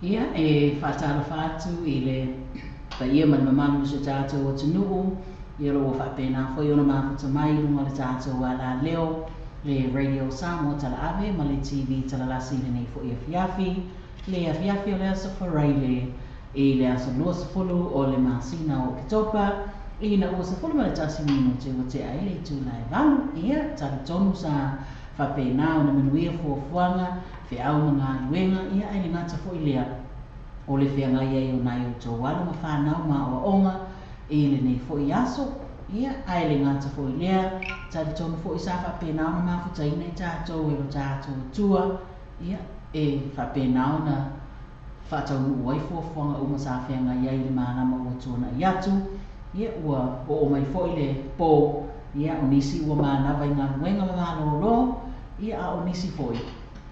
Ia, e faatalofa atu i le paia ma le mamalu o si o tatou atunuu, ia o lo o ua faapena foi ona mafuta mai i luga o le tatou alaleo, le Radio Samoa Talaave ma le TV Talalasi i lenei foi afiafi, le afiafi o le aso Faraile i le aso 20 o le masina o Oketopa, ina ua 11 minute ua tea ai le itula e 8. Ia, talitonu sa faapena ona manuia fuafuaga, feau ma galuega, ia ae le gata foi lea o le feagai ai o nai outou alo ma fanau ma aoaoga i lenei foi aso. Ia, ae le gata foi lea, talitonu foi sa faapena ona mafutaina i tatou e lo tatou Atua, ia, e faapena ona faataunuu ai fuafuaga uma sa feagai ai i le malama ua tuanai atu. Ia, ua oo mai foi le po, ia, o nisi ua manava i galuega ma malōlō, ia, a o nisi foi,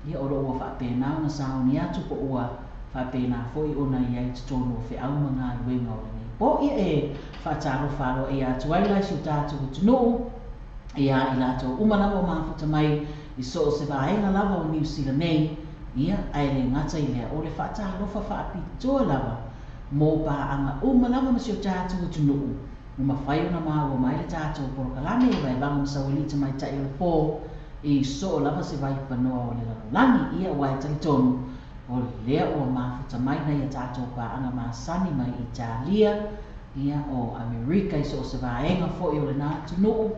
ia, o lo o ua faapena ona sauni atu po ua faapena foi ona i ai i totonu o feau ma galuega o lenei po. Ia, e faatalofa aloaia atu ai la i si o tatou atunuu, ia i latou uma lava o mafuta mai i so o se vaega lava o Niu Sila nei, ia, ae le gata i lea, o le faatalofa faapitoa lava mo paaga uma lava ma si o tatou atunuu, ua mafai ona maua mai le tatou polokalame i Vaevaga ma Saualii Tamaitai o le Po i soo lava se vaipanoa o le lalolagi. Ia, aua e talitonu, o lea ua mafuta mai nai a tatou paaga masani mai Italia, ia, o Amerika i so o se vaega foi o lena atunuu,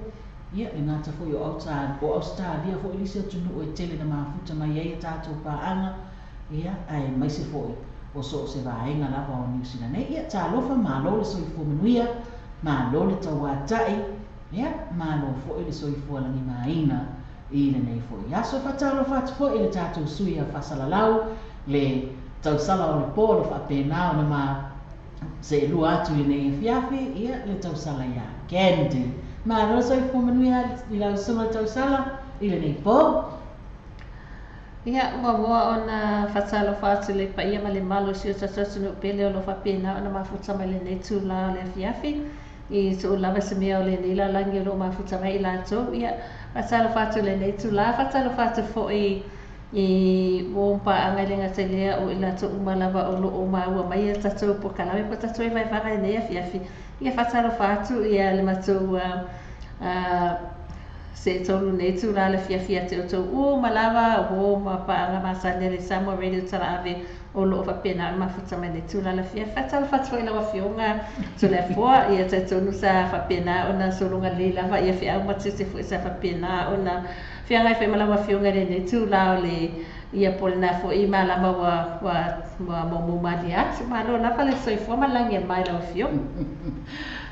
ia, le gata foi o Ausetalia foi le isi atunuu e tele na mafuta mai ai a tatou paaga, ia, aemaise foi o so o se vaega lava o Niu Sila nei. Ia, talofa, malo le soifua manuia, malo le tauatai, ia, malo foi le soifua lagimaina i lenei foi aso. E faatalofa atu foi i le tatou sui a faasalalau, le tausala o le po o lo faapena ona ma seelua atu i lenei afiafi, ia, le tausala ia Candy. Malo le soifua manuia i lau susuga le tausala i lenei po. Ia, muamua ona faatalofa atu i le paia ma le malu o si o tatou atunuu pele o lo o faapena ona mafuta mai lenei itula o le afiafi. I soo lava se mea o lenei lalolagi o lo o mafuta mai i latou. Ia, faatalofa atu i lenei itula, faatalofa atu foi i uo ma paaga i le gata i lea o i latou uma lava o lo o maua mai a tatou polokalame po o tatou vaevaega i lenei afiafi. Ia, faatalofa atu ia le matou seetolu lenei itula le afiafi ia te outou uma lava uo ma paaga masani a le Samoa Radio Talaave o lo o faapena ona mafuta mai lenei itula le afiafi. Faatalofa atu foi i lau Afioga Toleafoa, ia talitonu sa faapena ona sologa lelei lava ia feau ma tiute foi sa faapena ona feagai foi ma lau Afioga i lenei itula o le ia po o lena foi malama ua ua ua maumau malie atu. Malo lava le soifua ma le lagi e mama i lau Afioga.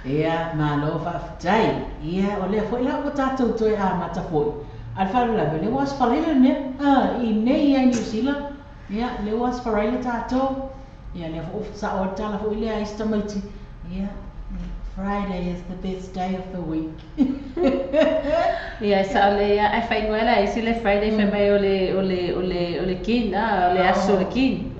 Ia, malo faafetai. Ia, o lea foi la ua tatou toe amata foi. A o le faalavelave, o lea ua aso Faraile le mea. I nei lava i Niu Sila, ia, o lea ua aso Faraile tatou. Ia, lea foi ua sao ai le tala foi lea a isi tamaiti. Ia, Friday is the best day of the week. Ia, e sao lelei lava. Ae faaigoa ai la e isi le Friday fai mai o le o le o le o le kin, o le aso o le kin.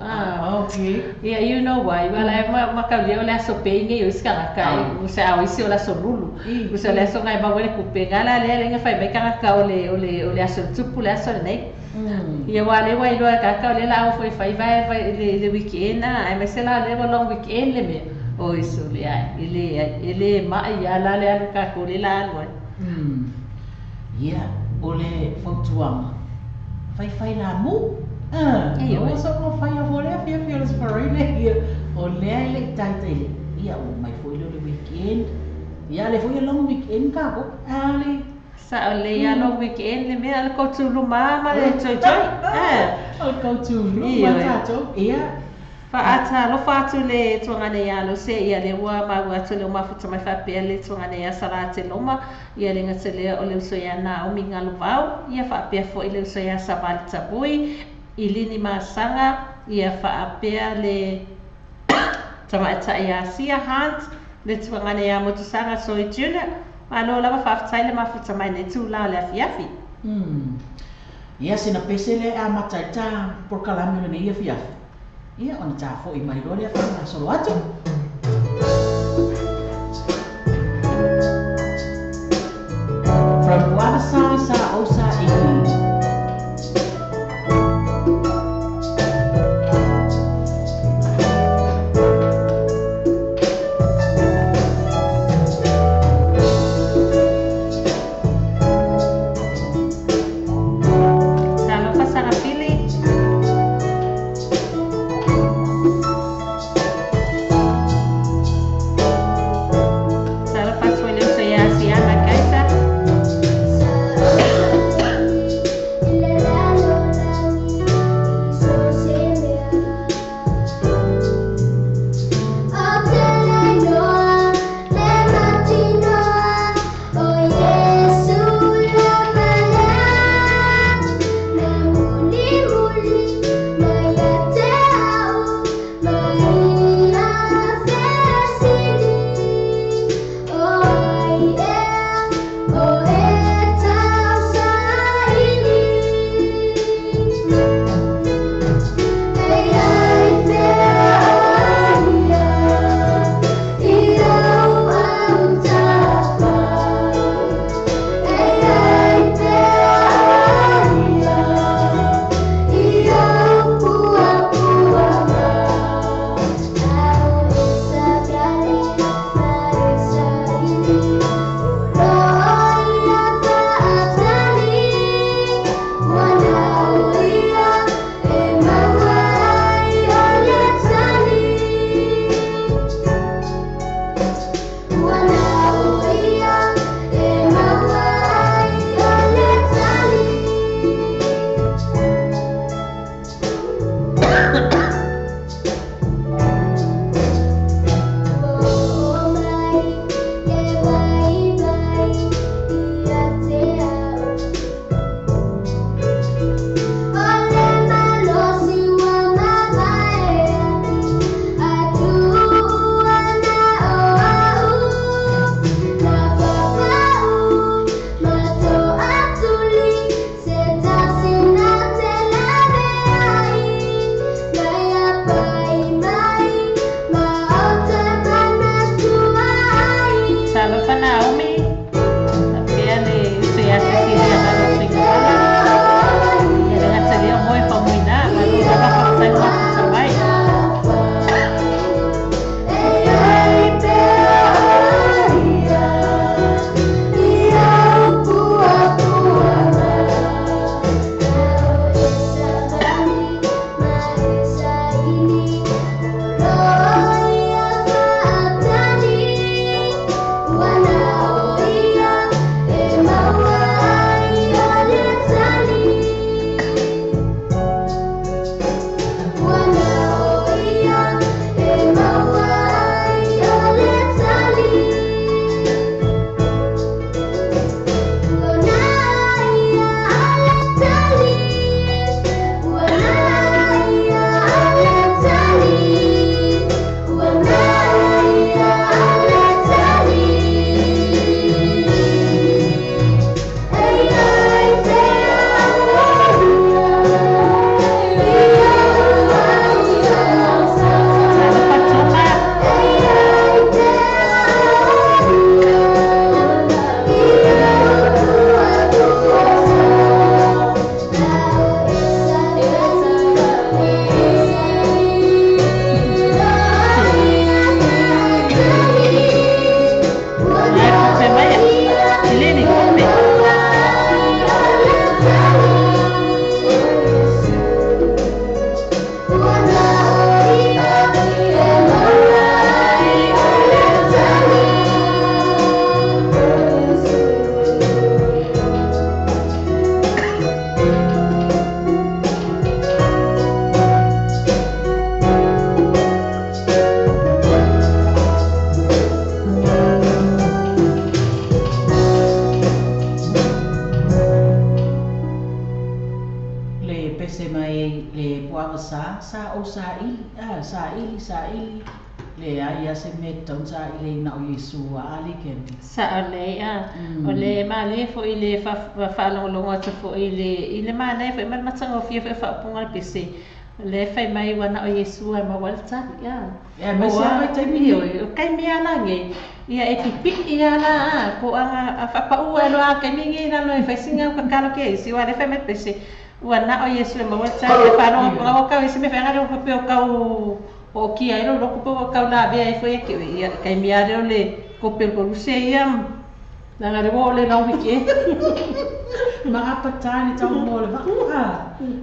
Okay. Ia, you know why. Ua la e mataulia o le aso pei nei o isi tagata, a o isi o le aso lulu. Usa o le aso na e maua ai le kupe. Na la lea e fai mai tagata o le o le o le aso o le tupu le aso lenei. Ia, aua o lea ua iloa e tagata o lea o le a o foi e fai vae i le weekend, aemaise la o lea ua long weekend le mea. Oi sole ae, e leai, e le ma'i lava la le alu tatou lea o le a alu ai. Ia, o le fautuaga, faifai lamu. Aua soona faia foi le afiafi o le aso Faraile, ia, o lea e le i taitai lelei. Ia, ua omai foi lea o le weekend. Ia, a o lea foi e long weekend tatou. A le Sao lelei lava long weekend le mea, o le kautuluma ma le joyjoy. O le kautuluma tatou, ia. Faatalofa atu le tuagana ia Lose, ia lea ua maua atu le mafuta mai faapea le tuagana ia Salate Loma, ia le gata lea o le uso ia Naomi Galuvao, ia faapea foi le uso ia Savali Tavui, Ilini Masaga, ia faapea le tamaitai ia Sia Hunt, le tuagana ia Motusaga Soi Junior. Malo lava faafetai le mafuta mai nei itula o le afiafi. Ia, sina pese lea e amata ai le ta polokalame o lenei afiafi. Ia, ona ta foi mai loa lea faagasolo atu. From Puavasa sa Osa Ili. pese mai le puava sa sa o sa ili sa ili sa ili le ai se me tau sa ili na o Iesu ali ke sa le a o le male fo ile fa fa longo atu fo ile ile mane fo ma matanga fia fa fa punga pese le fai mai wana o Iesu ai ma walta ya ya me sa mai tai mi o kai mi ala nge ia e pipi ia la ko anga fa pa u lo a kai mi ngi na lo fai singa ka kalo ke si wa le fai mai pese wana o Iesu ma walta e fa no o ka isi me fa ngaro ko pe o ka o ki ai lo ko po ka la ve ai foi ke ia kai mi ale le ko pe ko se ia na ngare wo le na wiki ma patani tau mo le va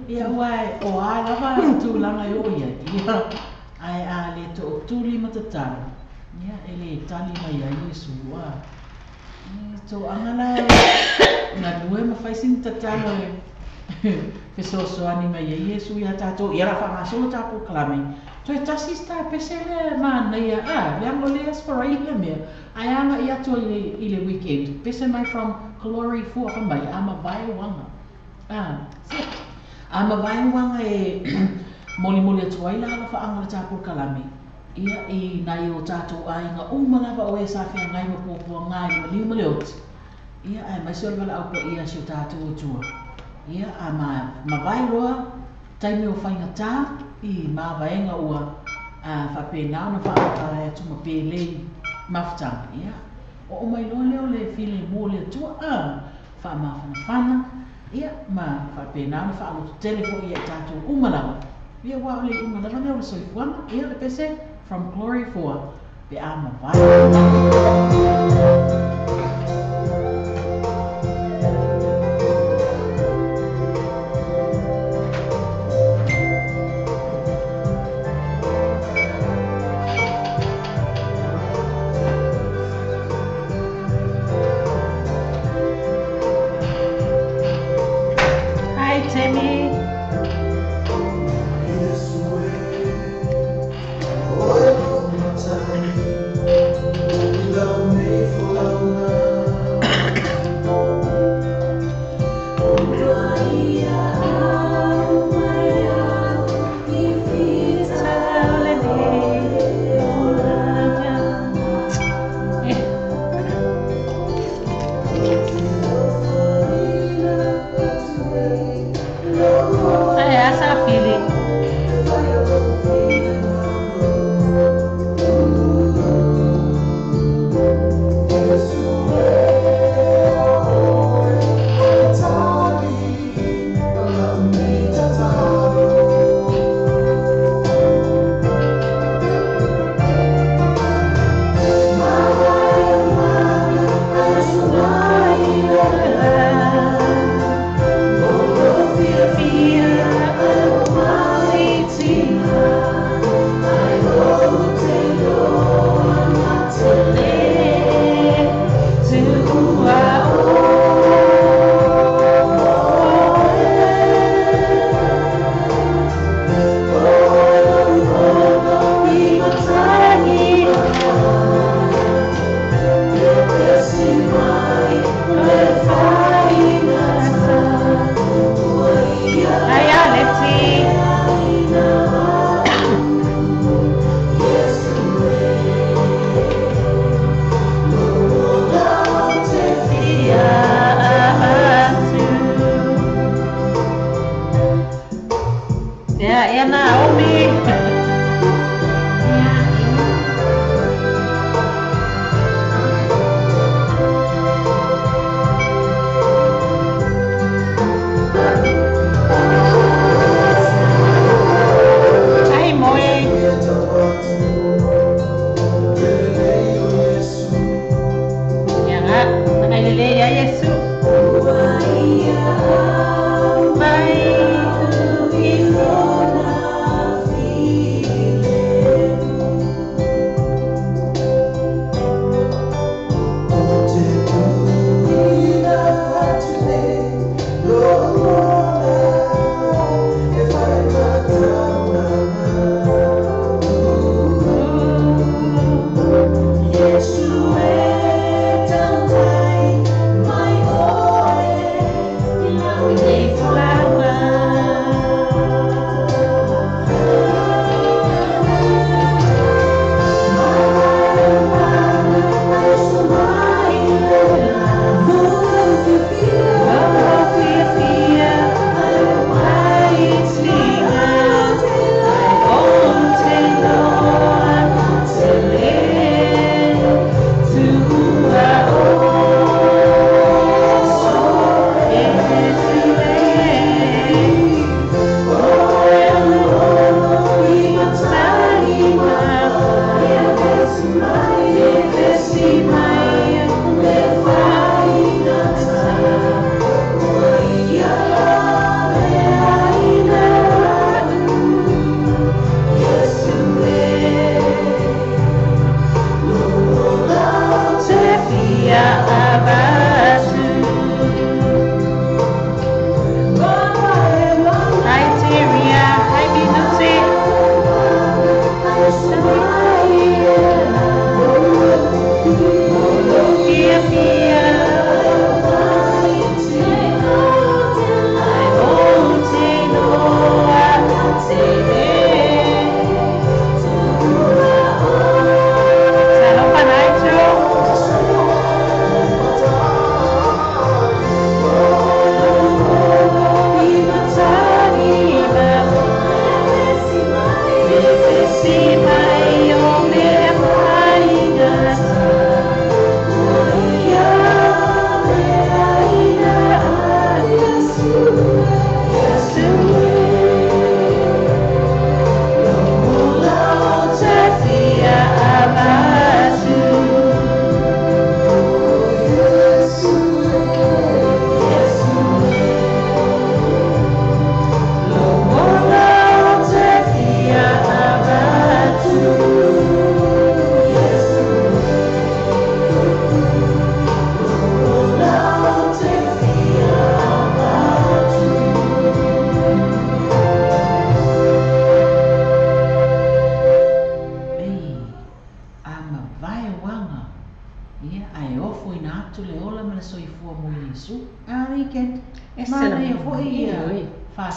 ia wai o a lava tu langa yo ia ia ai a le to tuli matatalo ia ele tali mai ai Iesu wa to angala na nue ma fai sin tatalo fesoasoani mai ai Iesu ia tatou ia la faagasolo tatou kalame toe tasi sta pese le manaia a leaga o le asparaili le mea ae agaʻi atu i le weekend pese mai from Glory fua famai a mavae uaga a mavae uaga e molimoli atu ai la alofaaga o le tatou kalame ia i nai o tatou aiga uma lava o e sa feagai ma puapuaga i le maliu ma le oti ia ae maise o le valaau paia si o tatou Atua ia a mavae loa taimi o faigatā i mavaega ua faapena ona faamatala atu ma pelei mafutaga ia oo mai loa lea o le filemu o le Atua faamafanafana ia ma faapena ona faalototele foʻi ia i tatou uma lava ia ua o le iuga lava lea o le soifuaga ia le pese from Glory 4 pe a mavae.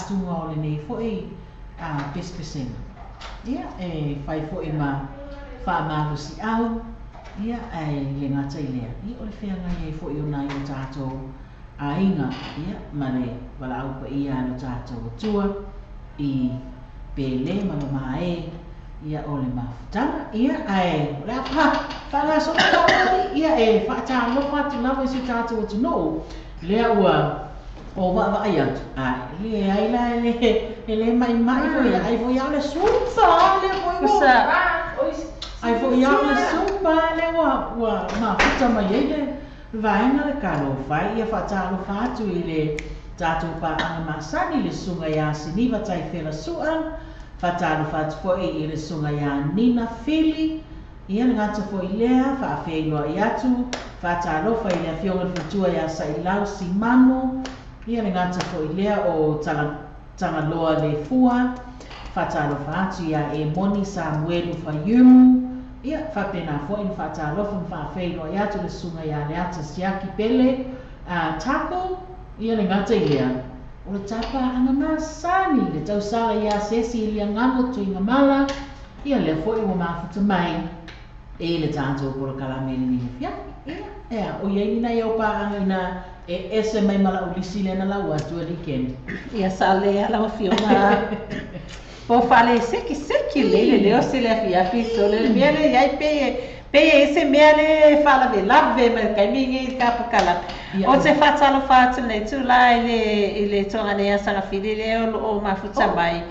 Faatuga o lenei fo'i pesepesega. Ia, e fai fo'i ma faamalosiau, ia, ae le gata i lea, ia, o le feagai ai fo'i o nai o tatou aiga, ia, ma le valaau paia a lo tatou Atua i pele ma mamae, ia, o le mafutaga, ia, ae o le a faagasolo tatou, ia, e faatalofa atu lava i si o tatou atunuu, lea ua o vaavaai atu, ae leai la e le maimai foi, ai foi au le supa, lea foi ua ai foi au le supa, lea ua mafuta mai ai le vaega le talofa, ia faatalofa atu i le tatou paaga masani, le susuga ia Siniva Taifela Sua, faatalofa atu foi i le susuga ia Nina Fili, ia le gata foi lea, faafeiloai atu, faatalofa i le afioga i le faletua ia Sailau Simanu, ia le gata foi lea o Tagaloa le Fua, faatalofa atu ia Emoni Samuelu Faiumu, ia faapena foi na faatalofa ma faafeiloai atu le susuga ia Leata Siaki Pele Tako, ia le gata i lea, o le tapaaga masani, le tausala ia Sesi Liagago Tuigamala, ia lea foi ua mafuta mai e le tatou polokalame lenei afiafi. Ia, o iai ni nai au paaga ina e ese mai ma lau lisi lea na lau atu e weekend. Ia sa lea lau afioga po fale seki seki le le leo se le afiafi so le mea le iai pe e se mea le faalavelave ma le taimi i ka pokala. O te faatalofa atu nei tula i le tuaga ia Sagafili le o loo mafuta mai.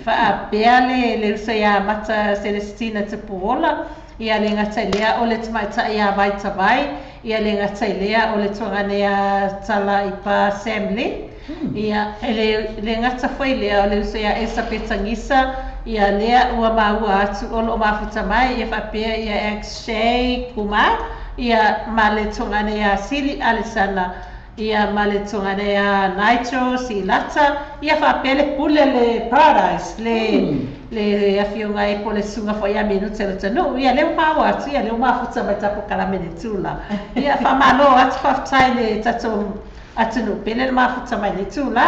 Faapea le uso ia Mata Celestina Tupuola, ia le gata i lea o le tamaitai ia Vaitavai, ia le gata i lea o le tuaga ia Tala Ipa Sam Lee, ia le gata foi lea o le uso ia Esa Petagisa, ia lea ua maua atu o loo mafuta mai, ia faapea ia Akshay Kumar, ia ma le tuaga ia Sili Alesana, ia ma le tuaga ia Nitro Silata, ia faapea le pule le Paradise, le afioga e po le susuga foi ia Minu Teletanu, ia lea ua maua atu, ia lea ua mafuta mai tapo kalame le tula. Ia faamalo atu faafetai le tatou atunuu pele le mafuta mai le tula.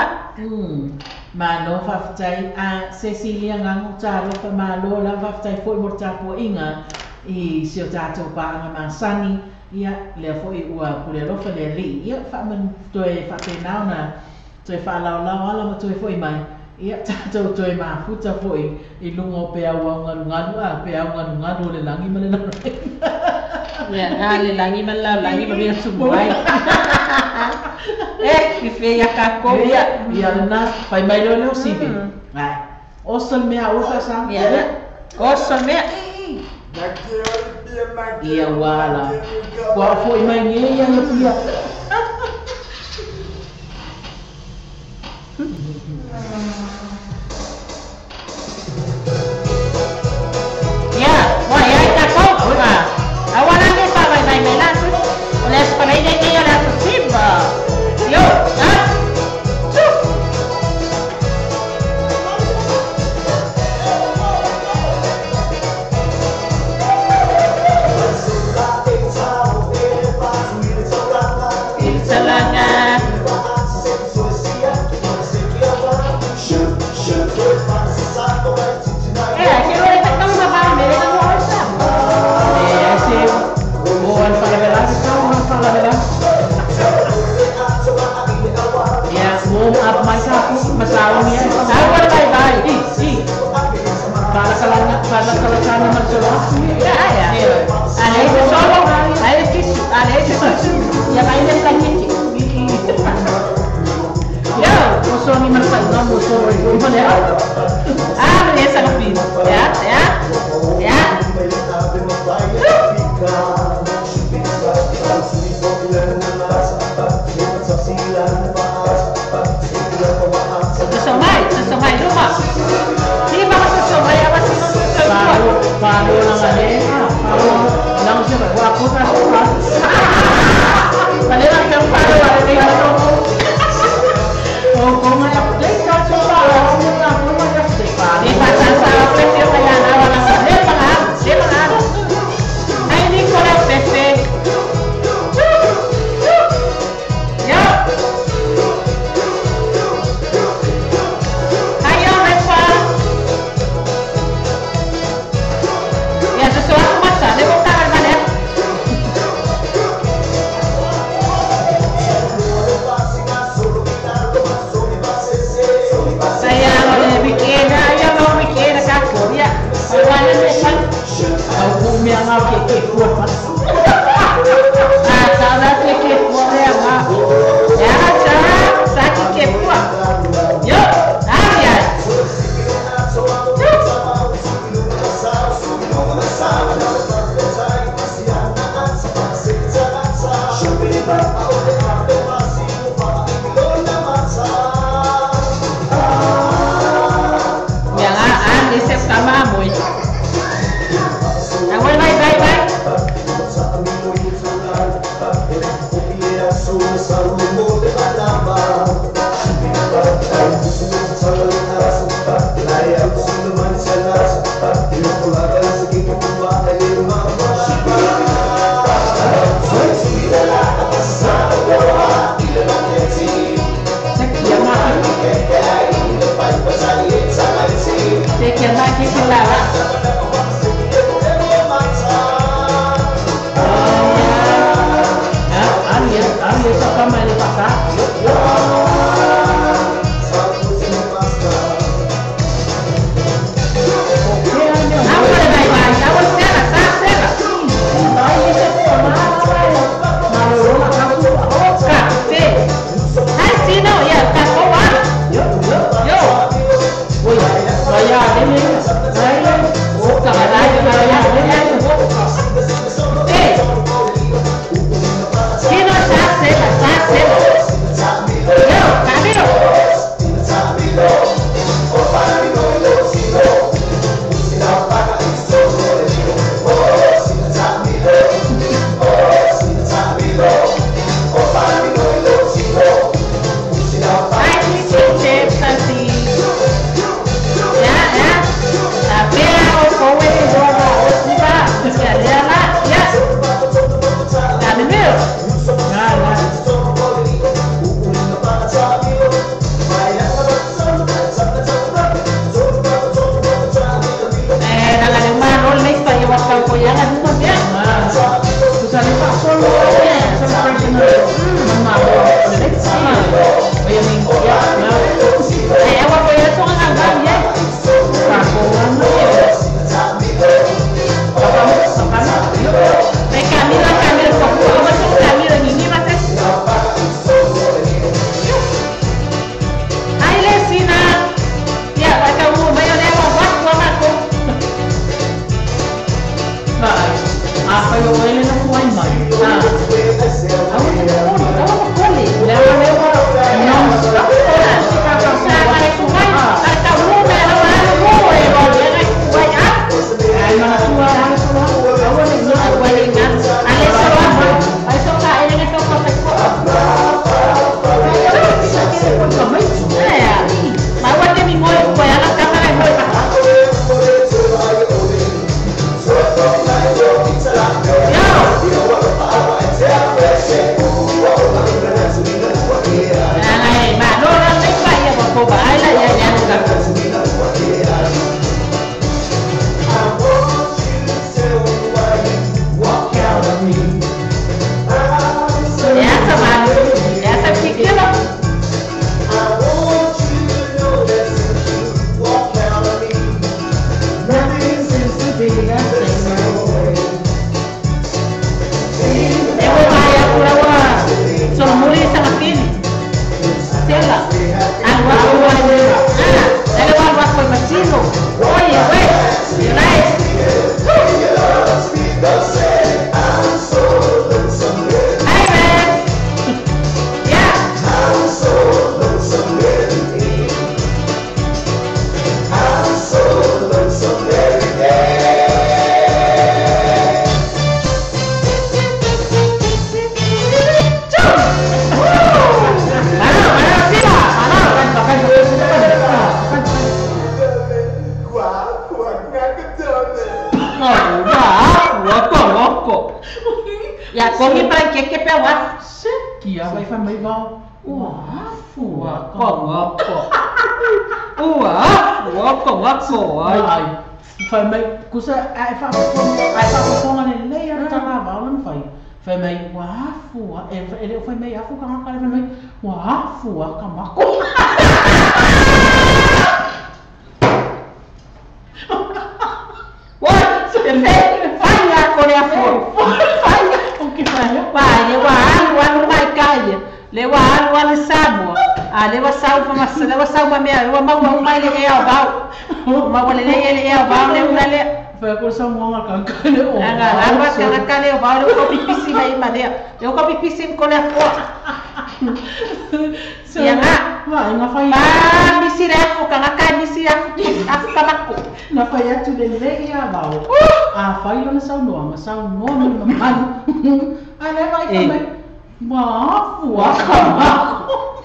Malo faafetai a Cecilia Gago, talofa malo lava faafetai foi mo le tapuaiga i si o tatou paaga masani, ia lea foi ua pule alofa le alii, ia toe faapena ona toe faalaolao ala ma toe foi mai, ia tatou toe mafuta foi i luga o peau augalugalu, a peau galugalu o le lagi ma le lalolagi. Ia a le lagi ma le lalolagi ma mea tumu ai. E fife ia kākou ia. Ia lena, fai mai leo leo sivi. Ai, oso le mea ua faasa. Ia, oso le mea. Ia wala. Kua foi mai nei ia le pia. Ia, wa ia i tākou. A wala ne pa mai mai mai la. O le aso palai nei nei o le aso simba. Yo, ah.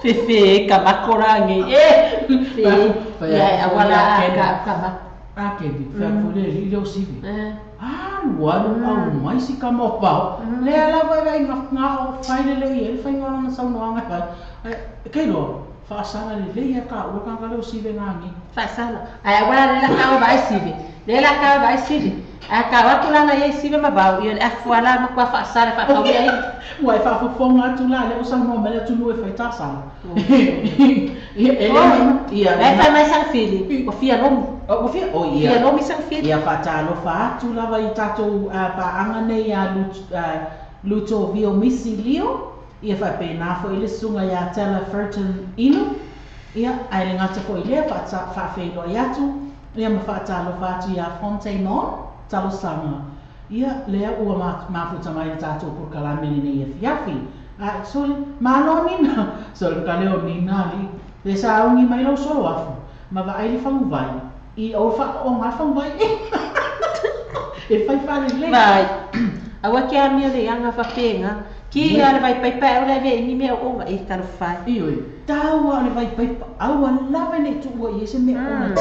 Fefe kamakorangi e fe ya awala ka ake fa fule li o sivi ah wa au mai si ka mo pa le ala va vai nga nga o fai le le e fai nga na sau no nga fa ke lo Faasala lelei a taua le tagata lea o sive gagi. Faasala. Ae aua le la kau vai sive. Le la kau vai sive. A kau atu la na ia sive ma vau ia le afu ala ma kwa faasala fa kau ia. Ua e faafofoga atu la lea o saunoa mai le atunuu e fai tasala. Ia e le ia. E fai mai sang fili, o fia lomu. O fia o ia. Fia lomi sang fili. Ia faatalofa atu lava i tatou paaga nei ia Luto Vio Misi Lio. Ia faapena foi le susuga ia Tala Ferton Inu. Ia ae le gata foi lea faafeiloai atu ia ma faatalofa atu ia Fontainon Talosaga. Ia lea ua mafuta mai le tatou polokalame lenei afiafi. A sole malo Nina. Sole makaleo Nina ali. Le sauni mai lau solo afu. Ma vaai le faguvai. I o whaonga faguvai. E whai whare le. Vai. Aua ke amia le anga whapenga. Ki ia le vai paipa au le ve ni mea o e talo whai. Ioi. Taua le vai paipa au a lava nei tuua i ese mea o.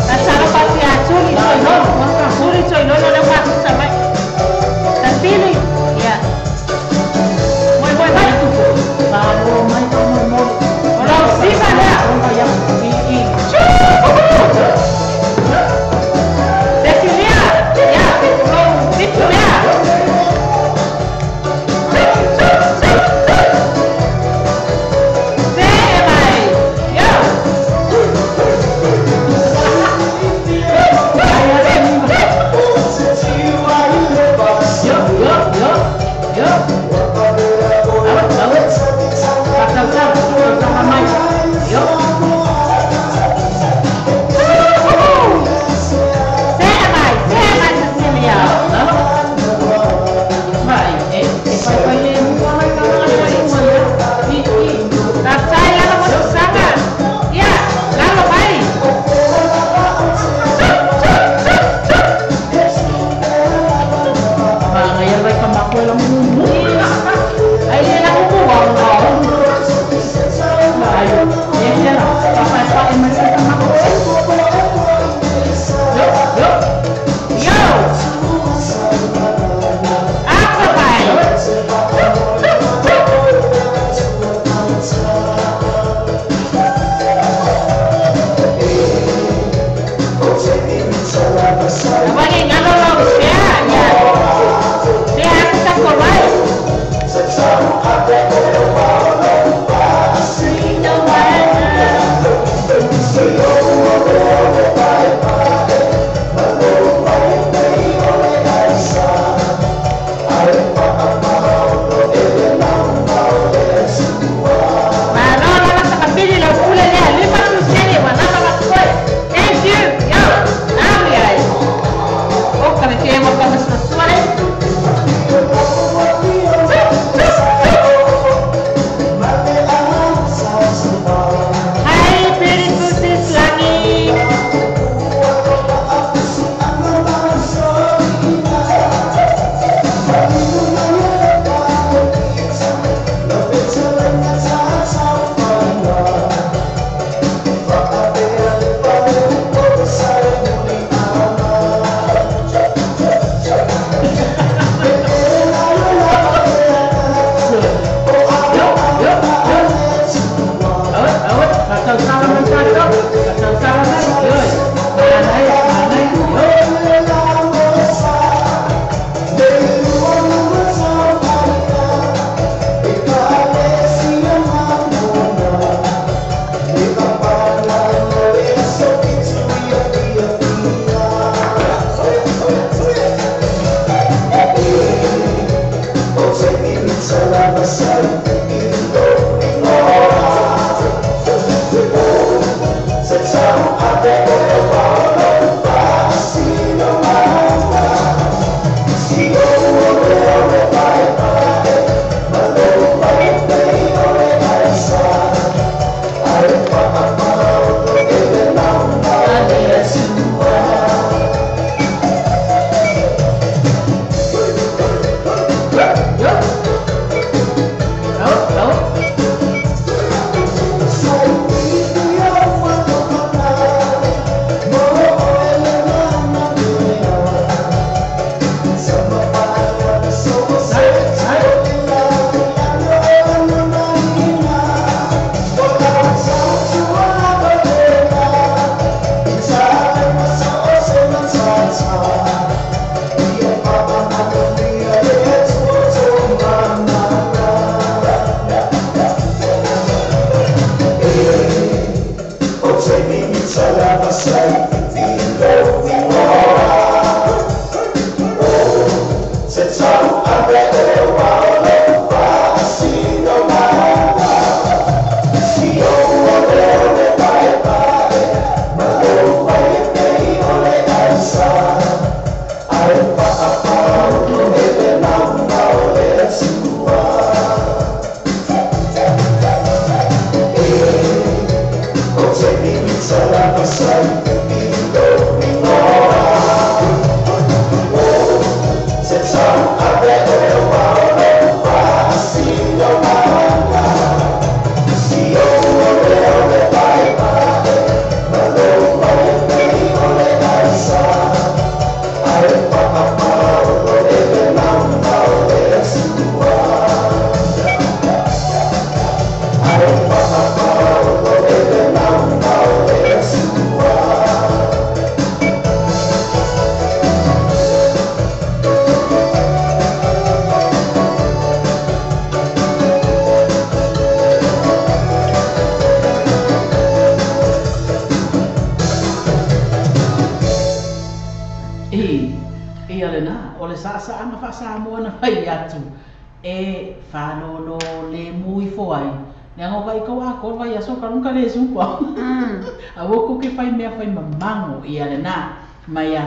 Ta talo pati a tuli toi lolo. Tuli toi lolo le wā mai. Ta pili. Ia. Moi moi mai. Malo mai moi moi. Ola o siva lea. Ola ia. I. Cecilia. Ia. O sipu lea.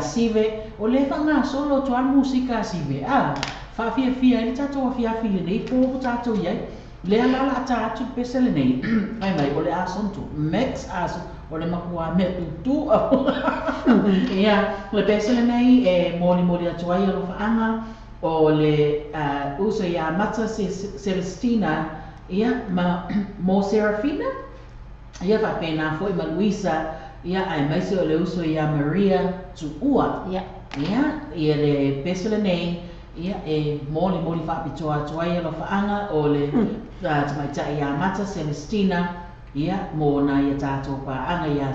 Sive o le whangasolo toa musika sive a whaafiafia i tatou afiafi lenei po tatou iai lea lala ata atu pese lenei ai mai o le asonto max aso o le makua mea tutu ia le pese lenei e molimoli atu ai alofaʻaga o le uso ia Mata Celestina ia ma mo Serafina ia faapena foʻi ma Luisa ia ai maise o le uso ia Maria Tuua. Ia. Ia, ia le pese lenei, ia e moli moli faapitoa atu ai alofaʻaga o le tamaitai ia Mata Celestina, ia mo na ia tatou paʻaga ia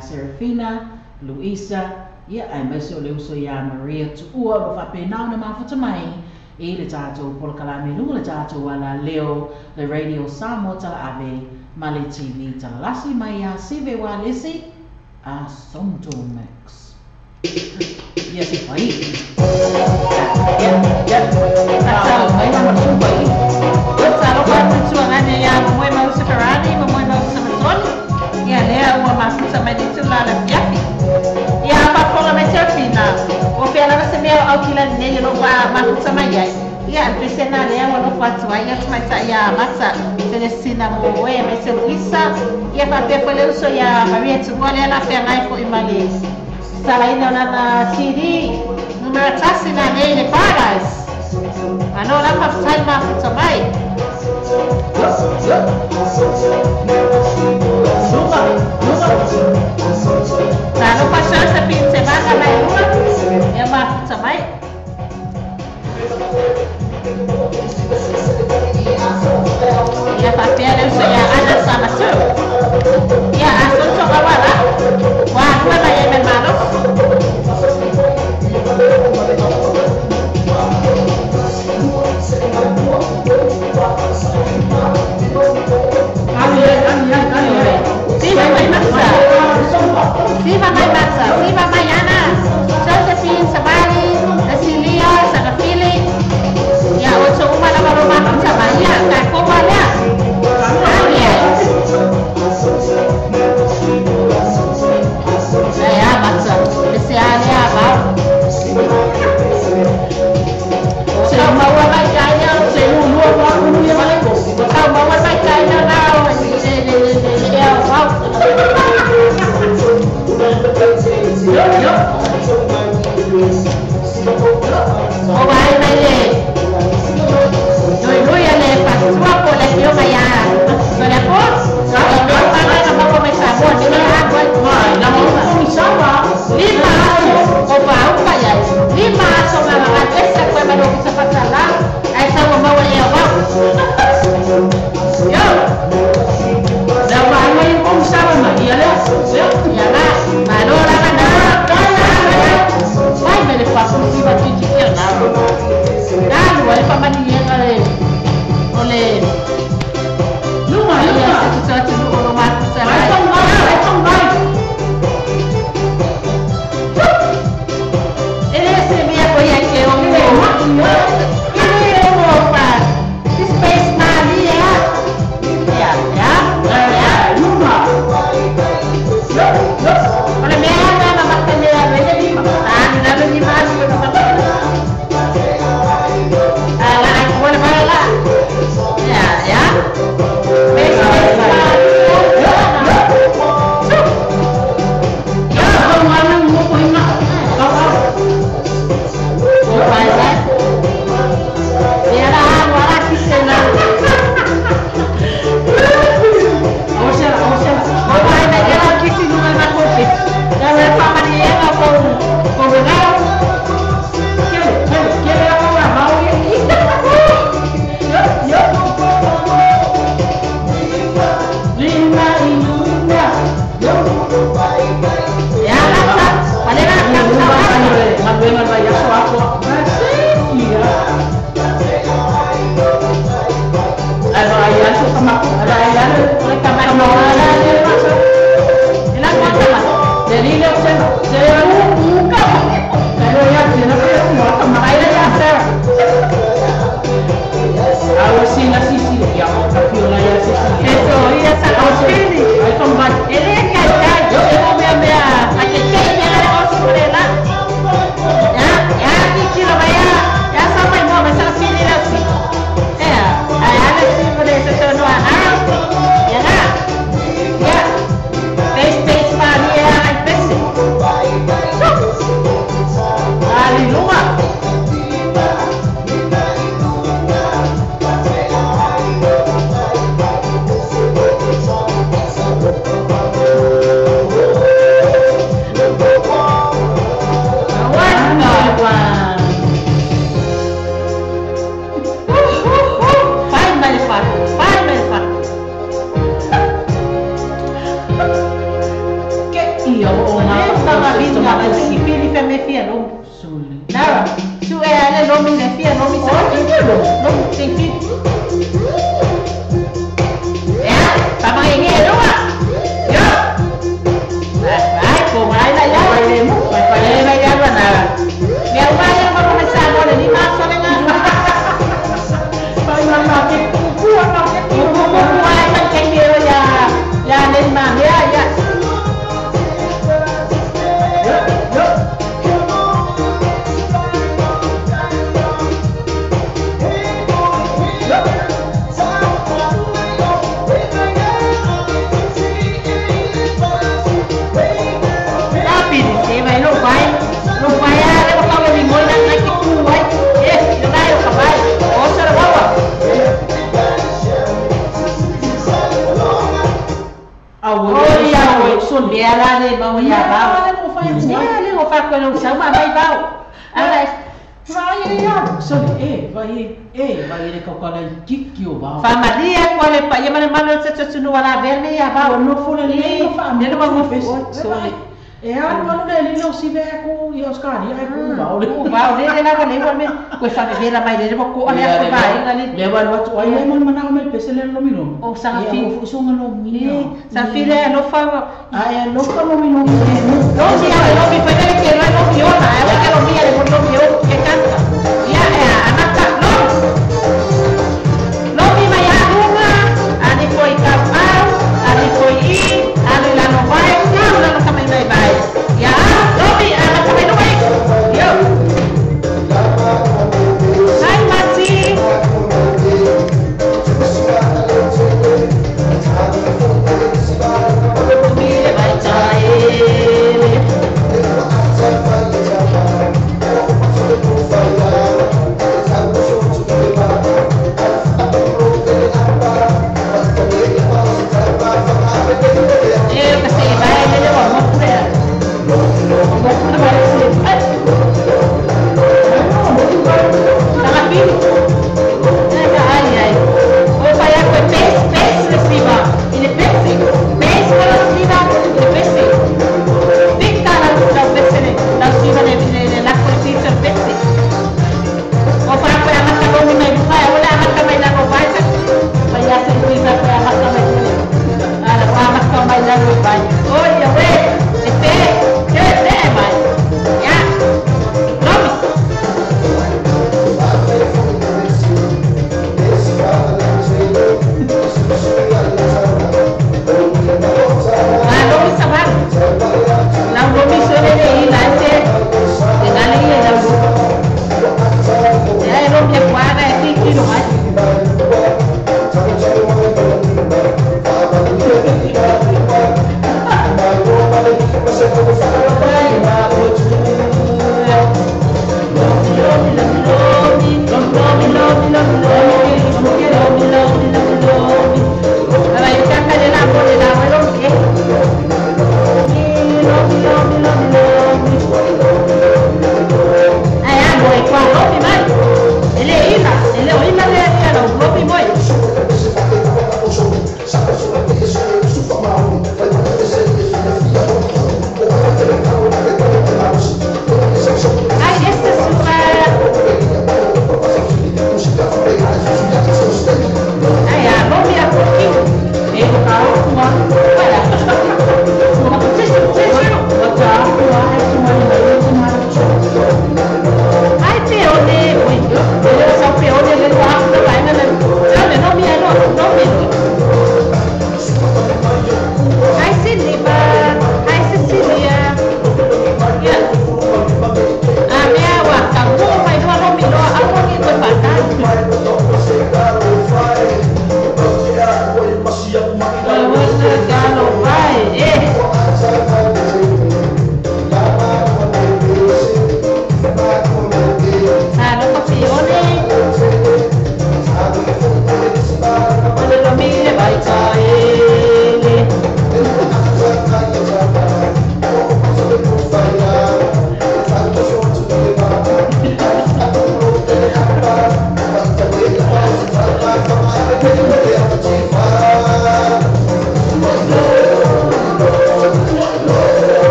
Serafina, Luisa, ia ai maise o le uso ia Maria Tuua o lo faapena ona mafuta mai i le tatou polokalame luga le tatou alaleo le Radio Samoa Talaave ma le TV talalasi mai ia Sive Walesi a Sonto Mix. Ia se fai. Ia, ia. Talo mai na matu pai. Talo pa tutuanga ne ia moe mau Ferrari, moe mau Samasoni. Ia lea ua mafuta mai le tula la fiafi. Ia papola mai Serafina. O pea lava se mea au kila nei lo wa mafuta mai ai. Ia pese na lea ua nofo atu ai ia tamaitai ia Mata Celestina mo e mai se Luisa. Ia faapea foi le uso ia Maria Tuua lea la feagai foʻi ma le salaina o lana CD numera 1 na nei le Paradise. Ano la faafetai mafuta mai. Luga, luga. Talo pa Josephine Sevaga mai lua ia mafuta mai. Ia faapea le uso ia Ana Samatu. Ia asonto kawala. Wa alua mai ai me malosi. Ali ai, ali ai, ali ai. Siva mai Masa. Siva mai Masa. Siva mai Ana. Josephine Sabali, Cecilia, Sarafili. Ia oto uma lava lo mafuta mai ia ka koma lea. Ali ai. Ia Masa. Ese ali a vau. Se Tau maua mai kaina. se ulua pa ulu ia maleko. Tau maua mai kaina na o le le le le ea vau. Yo, yo. O vai mai le. Noi lui le pastua po le fioga ia. So le po. O no pa na mo mai sa mo ni a ko. Mai, na mo ko sama. Lima aso o pa upa ia. Lima aso ma ma esa ko ma no ki sa patala. Ai sa mo maua ia vau. Yo. Na ma mai ko sama ma ia le. Ia la. Ma lo la na. Ya la sa, palera ka sa. Galuega le vaiaso atoa. Ae vaai atu kamaku, ae vaai atu O le kama kama la le ma. E la ma kama. Le lile o sema, se u u kama. Ae ia te na pe o kama. Ai la ya sa. Awe sina sisi ia o ka piola ia sisi. Eso ia sa o fini. Ai kambai. Ele kai kai yo e mo mea mea a ke ke mea la o si la. Ya ya ki kilo ba ya. Ya sa mai mo mai sa fini la si. Eh, ai ala si mo le sa no a. Ya na. Ya. Face face pa ni ai pese. Ali luma. One One. Fai mai fa. Fai mai fa. Ke ia o Le ngā fanga vinga ma si fili fe me fia lo. Suli. Nara. Su e ale lo mi le fia lo mi sa. Lo ti fi. Ya, pa mai nge lo ma. Yo. Vai, ko mai la ya. Vai le mu, vai vai Le le. vai ya ba na. Me au mai ma ma sa no le ni ma so le nga. Vai ma ma ke ku ma ke Ku ku ku ku ai man ke ke ya. Ya le ma ya ya. Yo yo. Ya pili se vai lo vai. Lo vai ya le ko le ni mo na ke ku ai. Yes, yo na yo ka vai. O sa ra wa. Awe. Oi ya oi. Suli. Mea la le mau ya Ya vau. le mo fai ku. Mea le o fa koe lo sau ma mai vau. Ala Vai ia. Suli e vai e vai le ka kala kiki o vau. fa malia ko le pa ia mana malo se tsu no wala verne ya vau. No fole le no fa Ne no ma mo fes. Suli. E alu alu le lile o sive ku ia Australia ai ku vau le. Ku vau le le la le wa me koe fa vela mai le mo ko ale ko vai nga le. Le wa lu atu ai le mana mana me pese le lomi lomi. O sa fi. Ia o fu songa lomi. Sa fi le lo fa. A e lo fa lomi lomi. Lo si a lo mi fa le ke lo mi ona, e ke lo mi le lo mi o ke canta. Ia e anata lo. Lo mi mai a lunga, ani foi ka pau, ani foi i, ani la no vai, na la no ka mai mai vai. Ia, lo mi ana ka mai no vai. Yo. Hi Mati. Mire vai taele.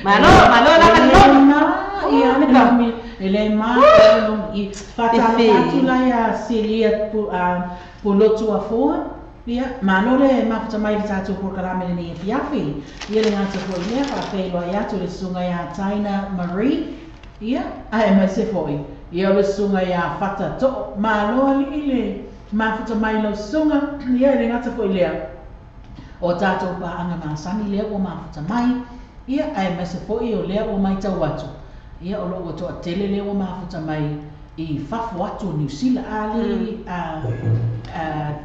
Malo, malo lava le lomi. Ia le lomi, e le ma le lomi. Faatalofa la ia Silia Pulotu Afoa. Ia, malo le mafuta mai le tatou polokalame lenei afiafi. Ia le gata foi lea faafeiloai atu le susuga ia Taina Marie. Ia, ae aemaise foi. Ia o le susuga ia Fata Too. Malo alii le mafuta mai lau susuga. Ia, e le gata foi lea o tatou paaga masani lea ua mafuta mai. Ia, aemaise foi o lea ua matau atu. Ia, o loo ua toatele lea ua mafuta mai i fafo atu o Niu Sila. Ali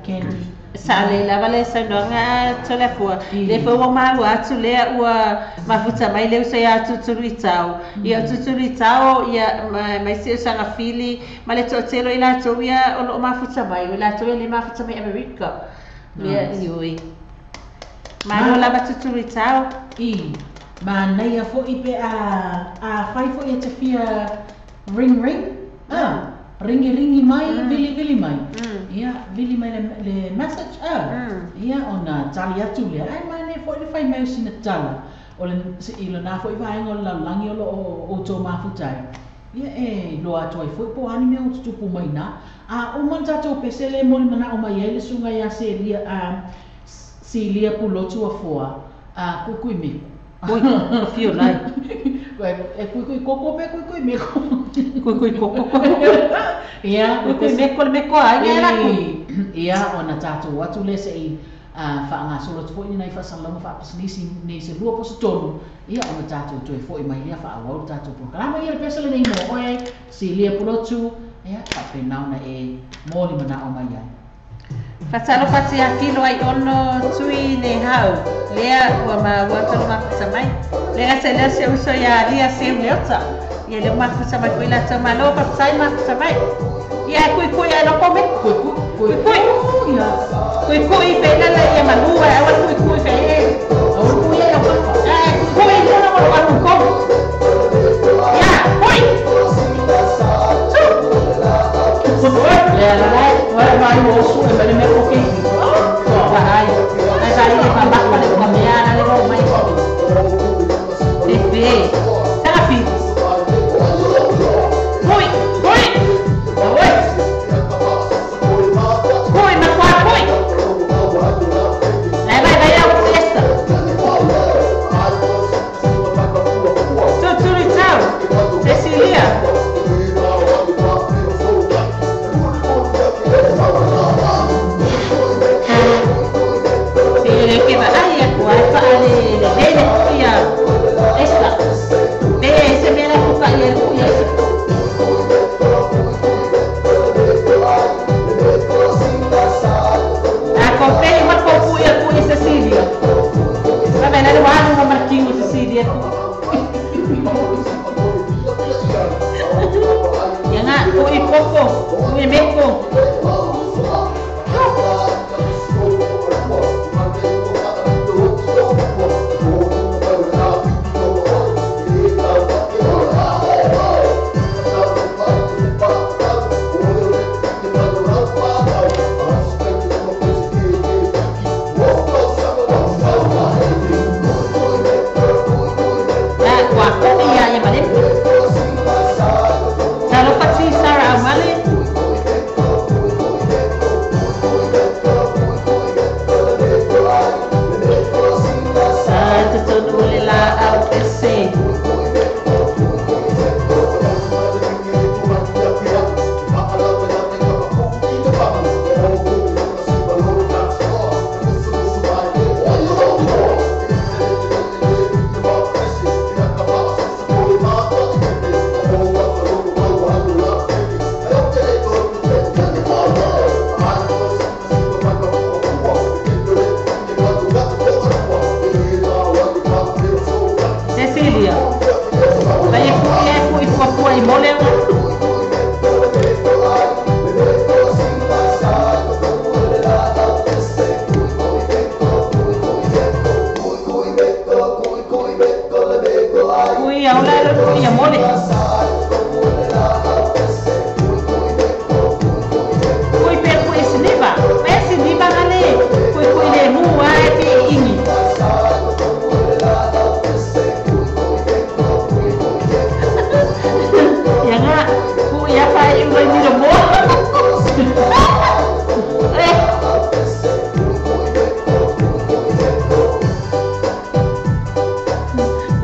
Candy. Sa le lava le saunoaga Toleafoa. Le foi ua maua atu lea ua mafuta mai le uso ia Tutulu i Tao. Ia o Tutulu i Tao, ia mai se usaga fili, ma le toatele o i latou ia o loo mafuta mai. O i latou ia le mafuta mai Amerika. Ia ioi. Malo lava Tutulu i Tao. I manaia foi pe a fai foi e te fia ring ring. Ringi ringi mai, vili vili mai. Ia, vili mai le message. Ia, ona tali atu lea. Ai manaia foi le fai mai o sina tala. O le i lona foi vaega o le lalolagi o loo outou mafuta ai. Ia, e loa atu ai foi po o ani mea o tutupu mai na. A uma le tatou pese le mo le manao mai ai le susuga ia Selia, Silia Pulotu Afoa, kuikui meko. Ui, fio lai. E kuikui koko pe kuikui meko. Kuikui koko. Ia, kuikui meko le meko ai ngai la kui. Ia, ona tatou atu le se i faagasolo atu foi nai faasalalauga faapisinisi nei se lua po se tolu. Ia, ona tatou toe foi mai lea faaauau le tatou polokalame. Ia le pese lenei mo oe, Silia Pulotu. Ia, faapena ona e mo le manao mai ai. Faatalofa atu ia Kilo ai ono tui ne hau. Lea ua maua tolo mafuta mai. Lea gata lea se uso ia Lia Seu Leota. Ia lea mafuta mai koe latou malo faafetai mafuta mai. Ia kui kui ai loko me. Kui kui. Kui kui. Kui kui pe lala ia malu ai awa kui kui pe e. Awa kui ai awa. Kui kui lala wa wa ko. Ia kui. Tu. Lea la wa mai o su e mele meko ke. Vai. Ai vai le pa pa le pa mea le ro mai. Pepe. Sanga fi. Kui, kui. Oi. Kui ma kwa kui. Vai vai vai au festa. Tu tu ri tau. Cecilia.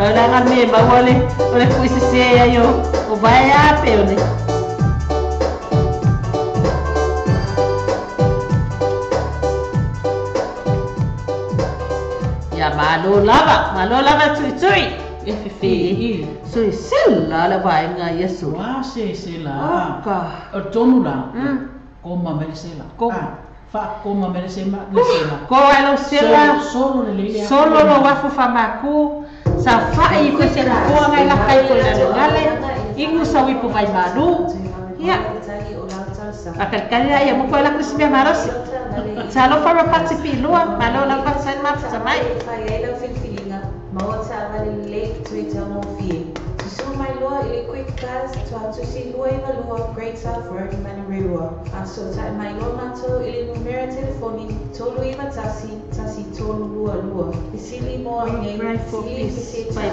Maulanga me mauale o le kuisese ayo o vai a pe o ne. Ia malo lava tui e fefe. So sela la vaenga ia so. Wa se sela. Ka. O tonu la. Ko ma sela. Ko fa ko ma mele ma le sela. Ko elo sela solo le le. Solo lo wafu fa maku. Sa fa i ko se ko ngai la kai ko la ngale. Ingu sa wi po vai malu. Ia. Akalkali ia mo ko la kusimia marosi. Sa lo fa pati pilua, malo la fa sen ma fa mai. Fa ia filfilinga. Maota avali lake Twitter mo fie. Susu mai loa i le Quick Cars tuatusi lua iwa lua Great South Road Manurewa. Faasootai mai loa matou i le numera telefoni 391 1322 lua. Fesili mo ai nei sili fesetai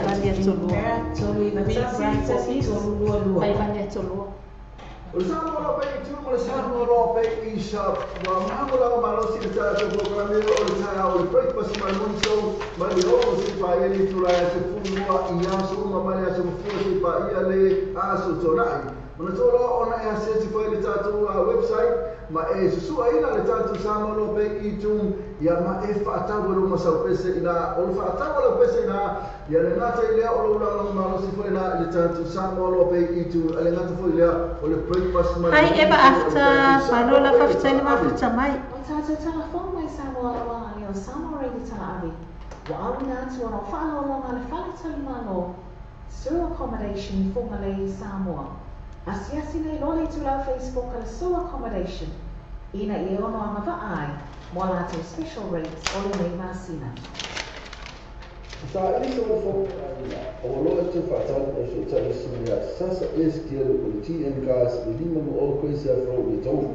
numera 391 1322 lua. Pai vania tolua. O le Samoa loa pei i o le Samoa loa pei i sa ua mago malosi le tatou programme o le taeao o le breakfast ma le morning show ma le 6 se paia le itula e se fulua i aso uma ma le aso mafua se paia le aso tonai. Mana tō loa ona e asiasi foi le tatou website ma e susuaina le tatou Samoa loa pei i tu ia ma e faatau e lou masaupese ina o le faatau e lau pese ina ia le gata i lea o lou lagolago malosi foi la i le tatou Samoa loa pei i tu a le gata foi lea o le breakfast ma Hi ever after malo la fafitaina mafuta mai. O tatou talafono mai Samoa lauaga o Samoa Radio Talaavi. Ua auina atu ona o faalologa le fale talimalo Sur Accommodation Fugalei Samoa. Asiasi nei loa le itulau Facebook a le Sur Accommodation ina ia ono agavaa ai mo latou special rates o lenei masina. Sa isa o fo o loa te whaatau o so tai suia sasa eskielu o le TN Gas le lima mo o koe se afro le tau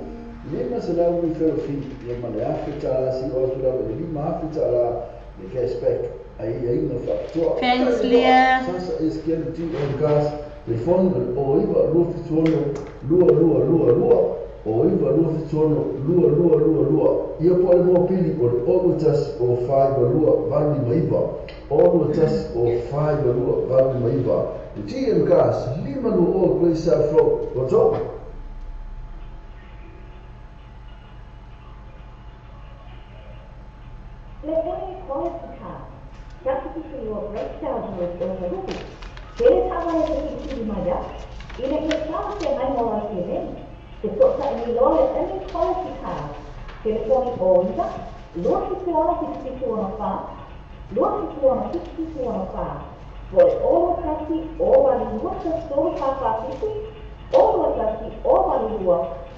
lima se lau ni ferofi ia ma le afe tala si o atu lau le lima afe tala le cashback ai ai no whaatoa. Thanks Leah. Sasa eskielu TN Gas telefoni o iwa lua fituono lua lua lua lua o iwa lua fituono lua lua lua lua ia po le moa pili o le olu tasi o faiva lua valu lima iva olu tasi o faiva lua valu lima iva le TM Gas lima lua o Great South Road Roto. Le pone quality car Tatu o Great South Road o Rupi. Pele tawa e te tiri mai au, ina ia tawa te mai mo lai te nei. Te sota e ni loa le any quality car. Telefoni o iwa, lua fitu ona fitu fitu ona wha, lua fitu ona fitu fitu ona wha. Po le olo tasi o wali lua tasi tolu wha wha fitu, olo tasi o wali lua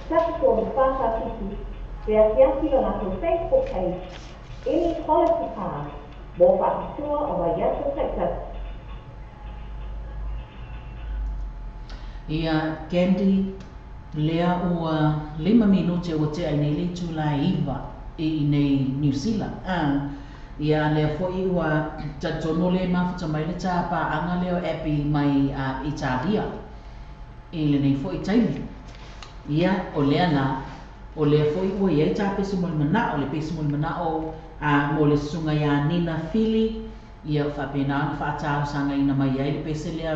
tasi tolu wha wha fitu. Te asiasi la latou Facebook page, any quality car. Mo whaapitua o vai aso taitasi. Ia Candy lea ua 5 minute ua tea i nei le itula iva i nei New Zealand. Ia lea foi ua talitonu le mafuta mai le tāpaaga lea o Abby mai Italia i lenei foi taimi. Ia o lea la o lea foi ua iai tāpesi mo le manao le pesi mo le manao mo le susuga iā Nina Fili. Ia faapena ona faatalosaga mai ai le pese lea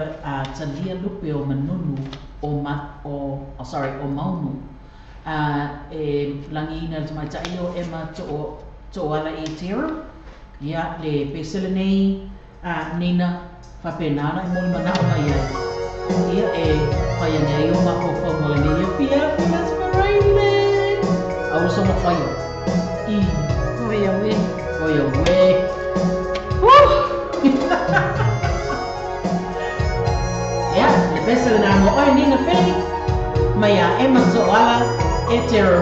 talia lupe o Manunu o ma, o oh, sorry o Maunu e lagiina le tamaitai o Emma To'oala i Tera. Ia le pese lenei Nina faapena ona e mo le manao mai ai. Ia e fai ane ai o mafaufauga lenei afiafi asparaile. Aua so mafaia. I. Oi au e. Oi au e. Ia, le pese lena mo oe Nina Feli mai a Emma To'oala e Tera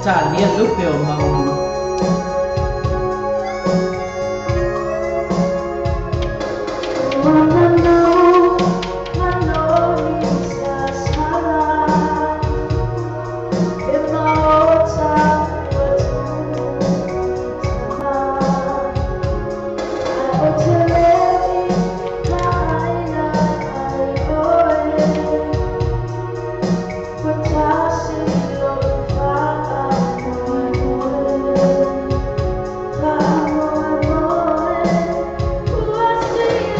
talia lupe o Maunu. See.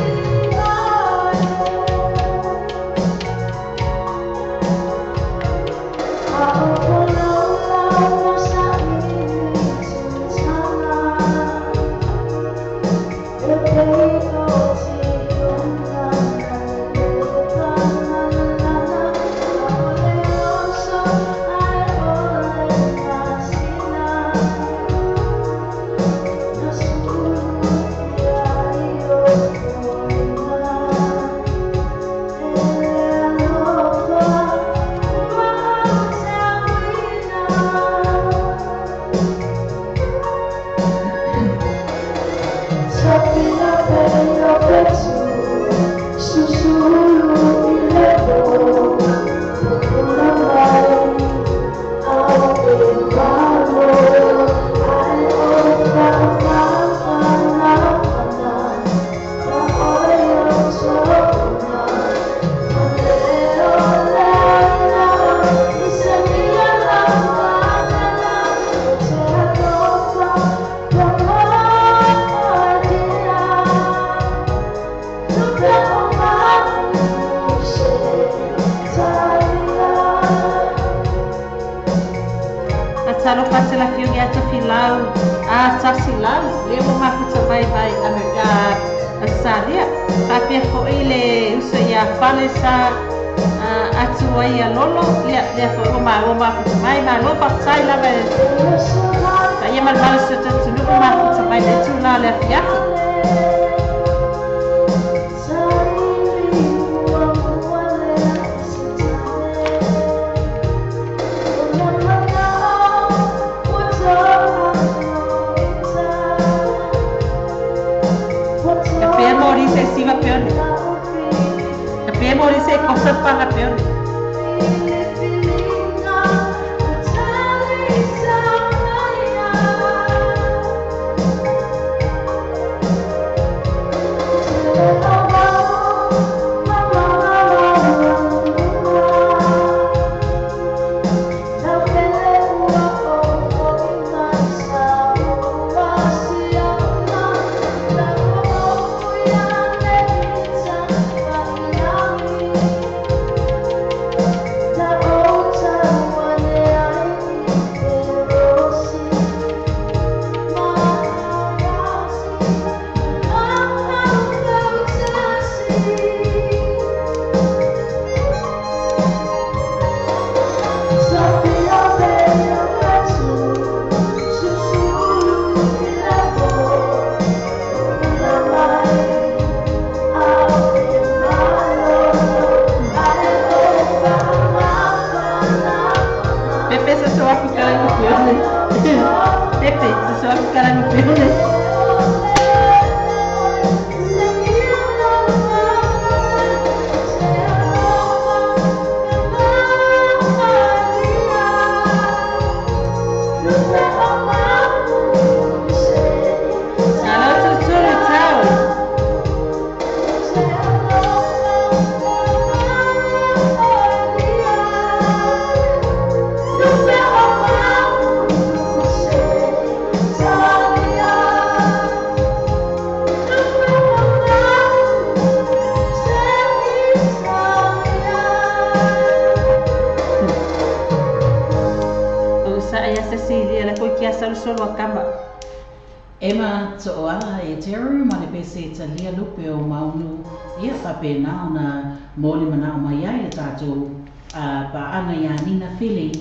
Emma to'oala e Terry ma le pese talia lupe o maunu ia faapena ona mo le mana'o mai ai le tatou pa'aga iā Nina Fili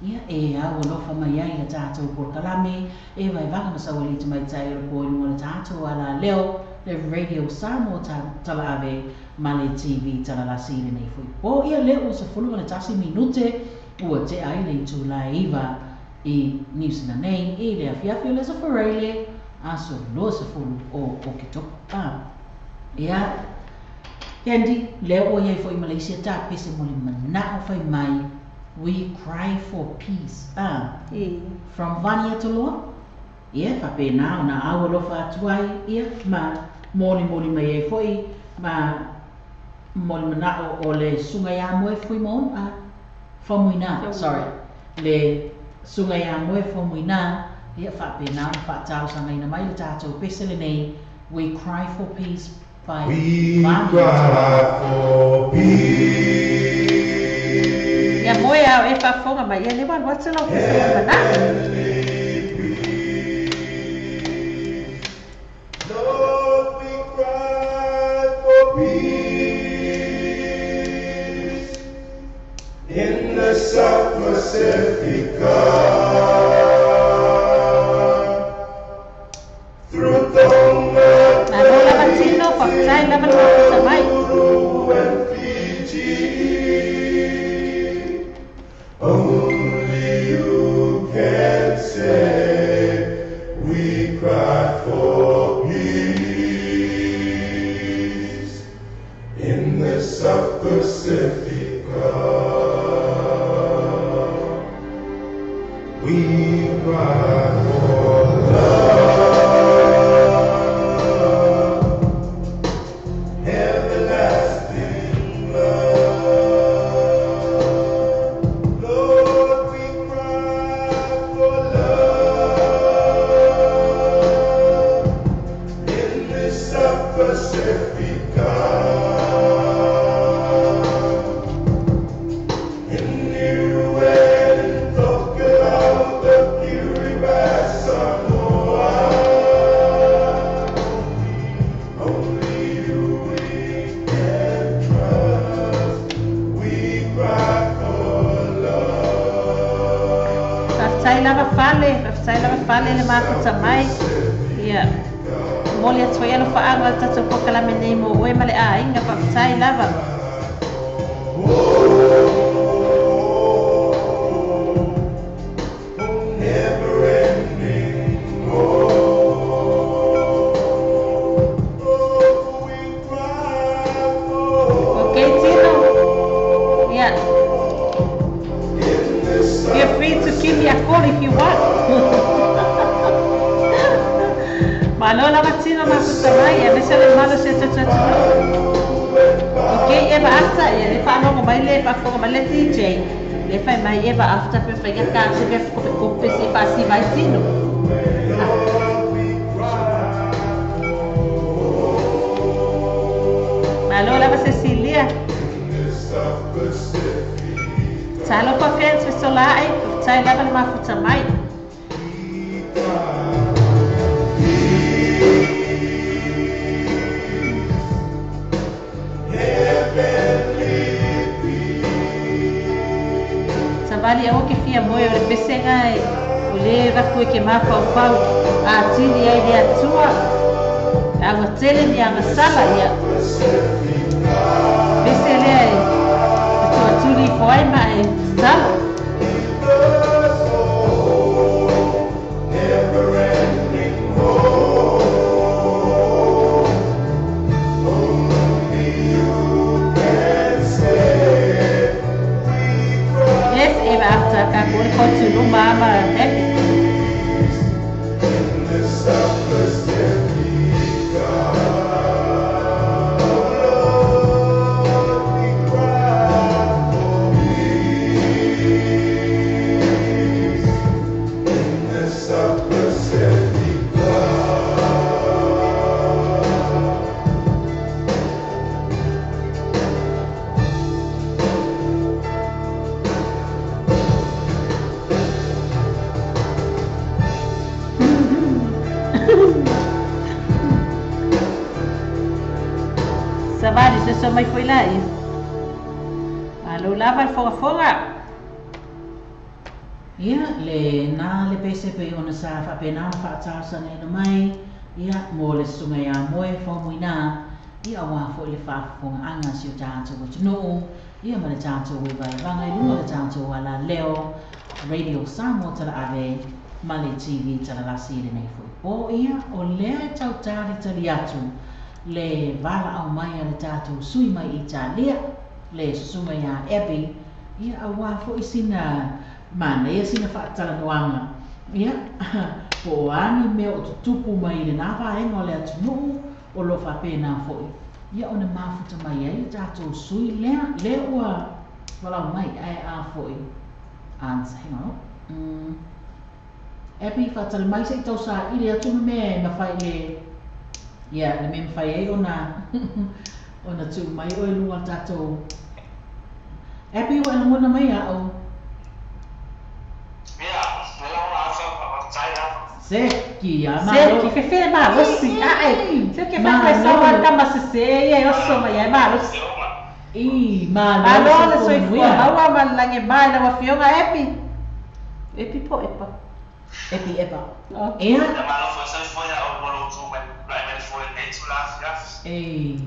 ia e au alofa mai ai le tatou polokalame e vaevaga ma sauali tamaitai o le poiluga le tatou ala leo le Radio Samoa talaave ma le TV talalasi i lenei foi po ia lea ua 11 minute ua tea ai le itulā e 9 i Niu Sila nei i le afiafi o le aso Faraile aso 20 o Oketopa. Ia, Candy, lea ua iai foi Malaysia ta pese mo le mana'o fai mai We Cry for Peace. From Vania Toloa. Ia, faapena ona au alofa atu ai, ia, ma molimoli mai ai foi, ma mo le mana'o o le suga iā moe Fuimaono, Faumuina, sorry, le suga iā moe Faumuina, ia faapena ona fa'atalosagaina mai le tatou pese lenei We Cry for Peace by We Vania cry for peace. Ia moe ao e faafofoga mai ia le ua alu atu lau pese mo le mana'o. Lord, we cry for peace in the South Pacific. Through Tonga, Malo lava tino, faafetai lava le mafuta mai. Nauru and Fiji, only you can say we cry for peace. Pasifika. In Niue and Tokelau, the Kiribati, Samoa. Only you we can trust. We cry for love. Faafetai lava fale, faafetai lava fale le mafuta mai. Ia. Momoli atu ai alofaaga o le tatou polokalame nei mo oe ma le aiga, faafetai lava. Never-ending war. Oh, we cry for Okay, Tino. Ia. in the Feel free to give me a call if you want. Malo lava Tino mafuta mai, e aemaise le mamalu o si o tatou atunuu. Okay, Eva After, ia le faalogo mai le faafofoga mai le DJ. Le fai mai Eva After pe faiga ka se pe kope se faasiva ai Tino. Malo lava Cecilia. Talofa fans fesolaai, faafetai lava le mafuta mai. Savali aua ke fia moe o le pesega e o le rafu e ke mafaufau atili ai le Atua. A ua tele ni agasala ia. Pese lea e tuatuli ifo ai ma e tatalo. Never-ending war. Only you can say we cry Yes, Eva After, ka ko le kotu luma ama happy. in the South Pacifica. Oh Lord, we cry for peace in the South Pacifica. Savali se so mai foi lai. Malo lava le fogafoga. Ia, le nā le pese pe ona sa faapena ona faatalosagaina mai, ia, mo le susuga iā moe faumuinā, ia auā foʻi le faafofogaaga si o tatou atunuu, ia ma le tatou e vaevaga i luga o le tatou alaleo, Radio Samoa Talaave, ma le TV Talalasi i lenei foʻi po. Ia, o lea e tautalitali atu le valaau mai a le tatou sui mai Italia, le susuga iā Abby, ia auā foʻi sina manaia sina faatalanoaga. Ia, po o a ni mea o tutupu mai i lenā vaega o le atunuu o lo faapena foʻi. Ia ona mafuta mai ai le tatou sui lea, lea ua valaau mai ae a foʻi. Answer, hang on. Abby, faatali mai se i tausaili atu ma mea e mafai le ia le mea mafai ai ona ona tuu mai oe i luga o le tatou. Abby, ua e lagona mai a'u. Se ki a Se malo. ki fefe malosi. Ae, se ke fai mai sa wa tama se se ia e oso mai ai malosi. I malo Malo le se soifua maua ma le lagi e mai lau afioga Epi. Epi po epa. Epi epa. Okay. Ia. E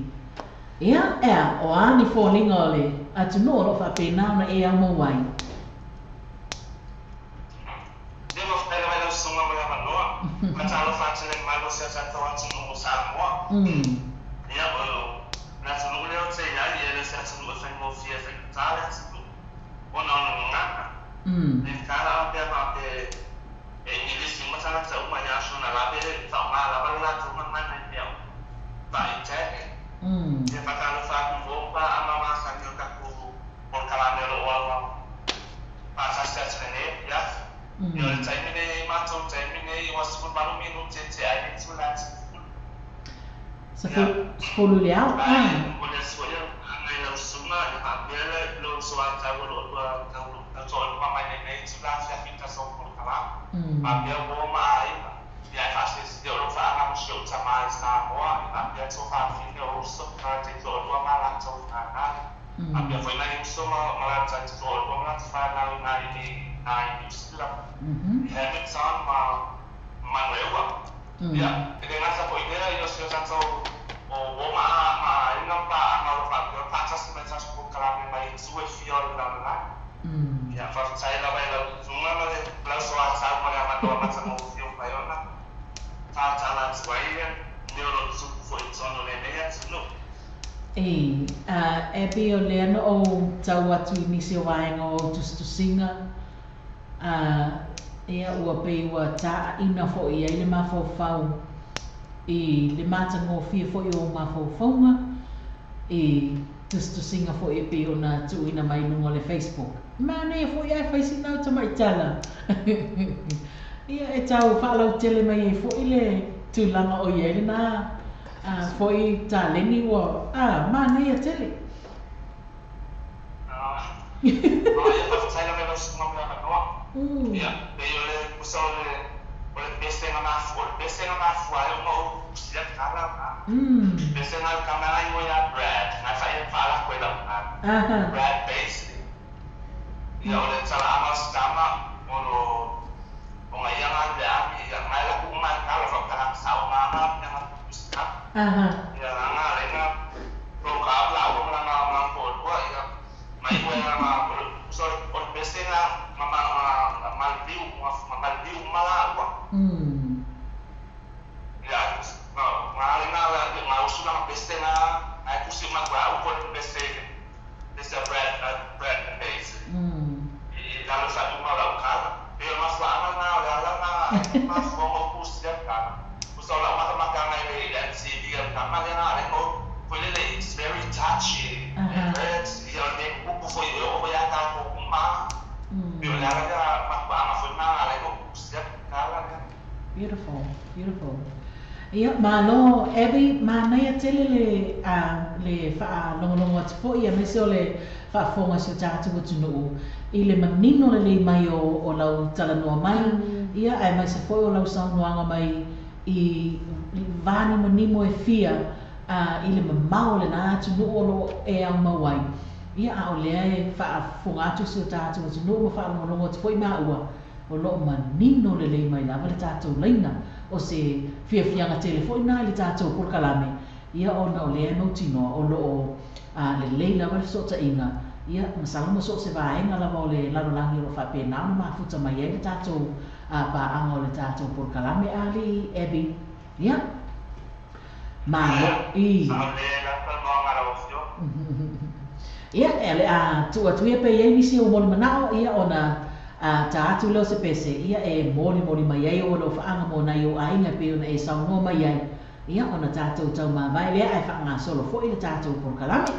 ia ea o a ni foliga o le atunuu o loo faapena ona e aumau ai. Sefulu le ao. E pei o lea na ou tau atu i nisi o vaega o ou tusitusiga, ia ua pei ua taʻaina foʻi ai le mafaufau i le matagofie foʻi o ou mafaufauga i tusitusiga foʻi e pei ona tuuina mai i luga o le Facebook. Manaia foʻi ae fai sina au tamaitala. Ia e tau faalautele mai ai foʻi le tulaga o i ai lenā foʻi taleni ua manaia tele. Beautiful, beautiful. Ia, malo, Abby, manaia tele le le faalogologo atu foʻi aemaise o le faafofoga i si o tatou atunuu i le manino lelei mai o lau talanoa mai, ia aemaise foi o lau saunoaga mai i vanimonimo e fia i le mamao o lenā atunuu o loo e aumau ai. Ia, a o lea e faafofoga atu i si o tatou atunuu ma faalogologo atu foʻi maua o loo manino lelei mai lava le tatou laina o se fiafiaga tele foʻi na i le tatou polokalame. Ia ona o lea e mautinoa o loo lelei lava le fesootaiga. Ia masalo ma so o se vaega lava o le lalolagi o loo faapena ona mafuta mai ai le tatou paaga o le tatou polokalame alii Abby. Ia malo i ia e o le a tuu atu ia pe i ai nisi o molimanao. Ia ona ta atu lea o se pese, ia e molimoli mai ai o alofaaga mo nai ou aiga e pei ona e saunoa mai ai. Ia ona tatou taumavae lea ae faagasolo foʻi le tatou polokalame.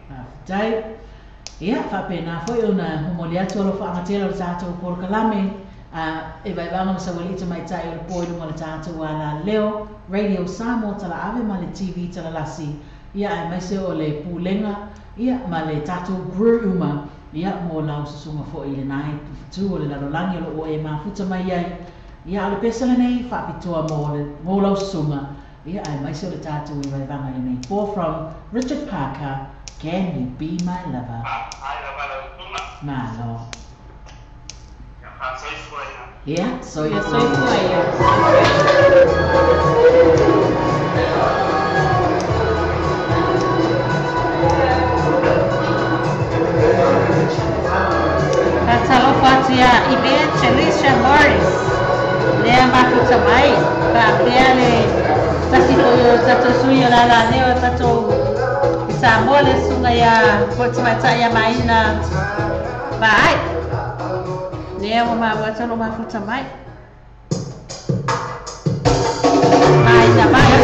Faafetai. Ia, faapena foʻi ona momoli atu alofaaga tele o le tatou polokalame e Vaevaga ma Saualii Tamaitai o le po i luga o le tatou alaleo Radio Samoa Talaave ma le TV Talalasi. Ia aemaise o le pulega, ia ma le tatou crew uma, ia mo lau susuga foʻi i lenā tufutū o le lalolagi o loo e mafuta mai ai. Ia a o le pese lenei faapitoa mo lau susuga, ia aemaise o le tatou i Vaevaga i lenei po from Richard Parker, Can You Be My Lover? Malo. Ia, soifua. Faatalofa atu iā Evangelisha Morris. mafuta mai faapea le tasi foi o tatou sui o le alaleo o tatou i Samoa le susuga ia Fotumatai ia Maina Vaai lea ua maua atu o loo mafuta mai. Maina Vaai.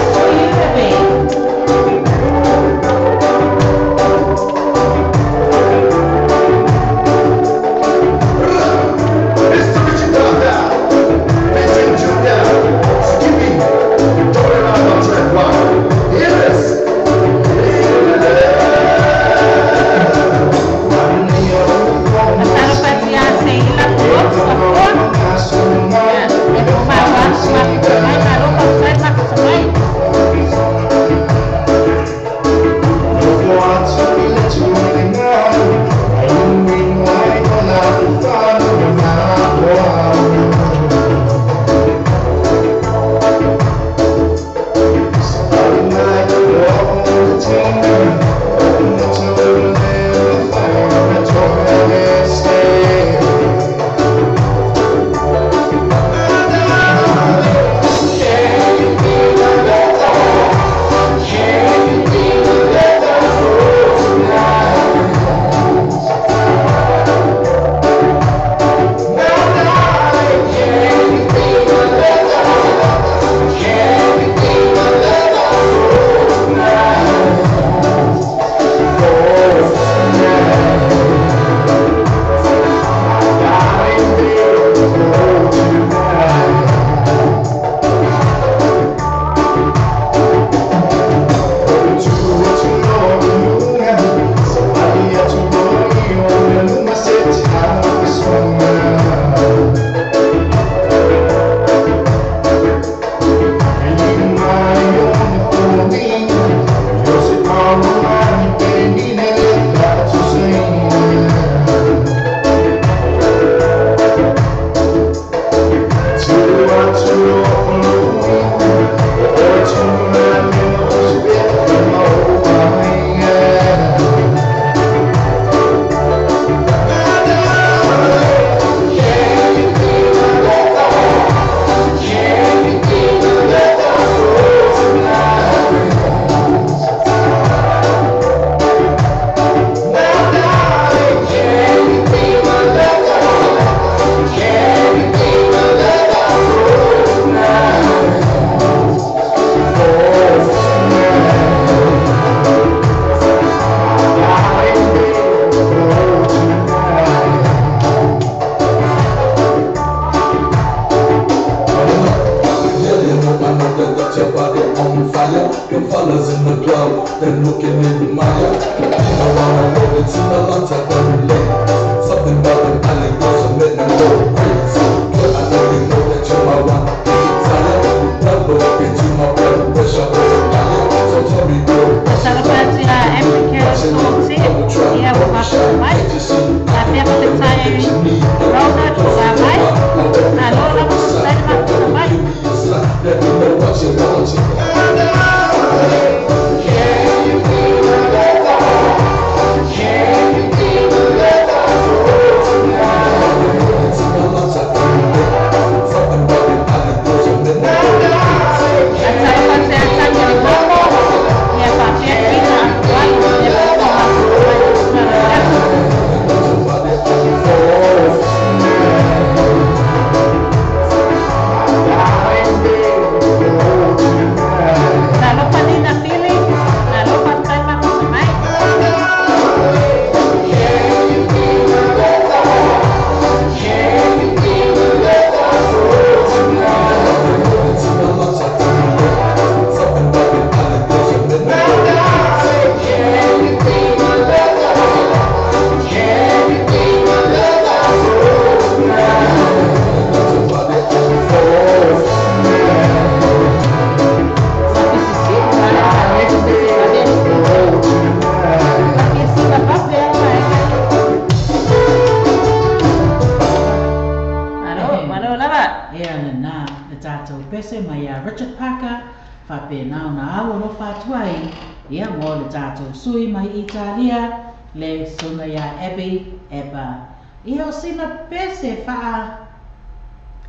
Pese mai ia Richard Parker, faapena ona au o lofa atu ai, ia mo le tatou sui mai Italia, le susuga ia Abby Epa. Ia o sina pese faa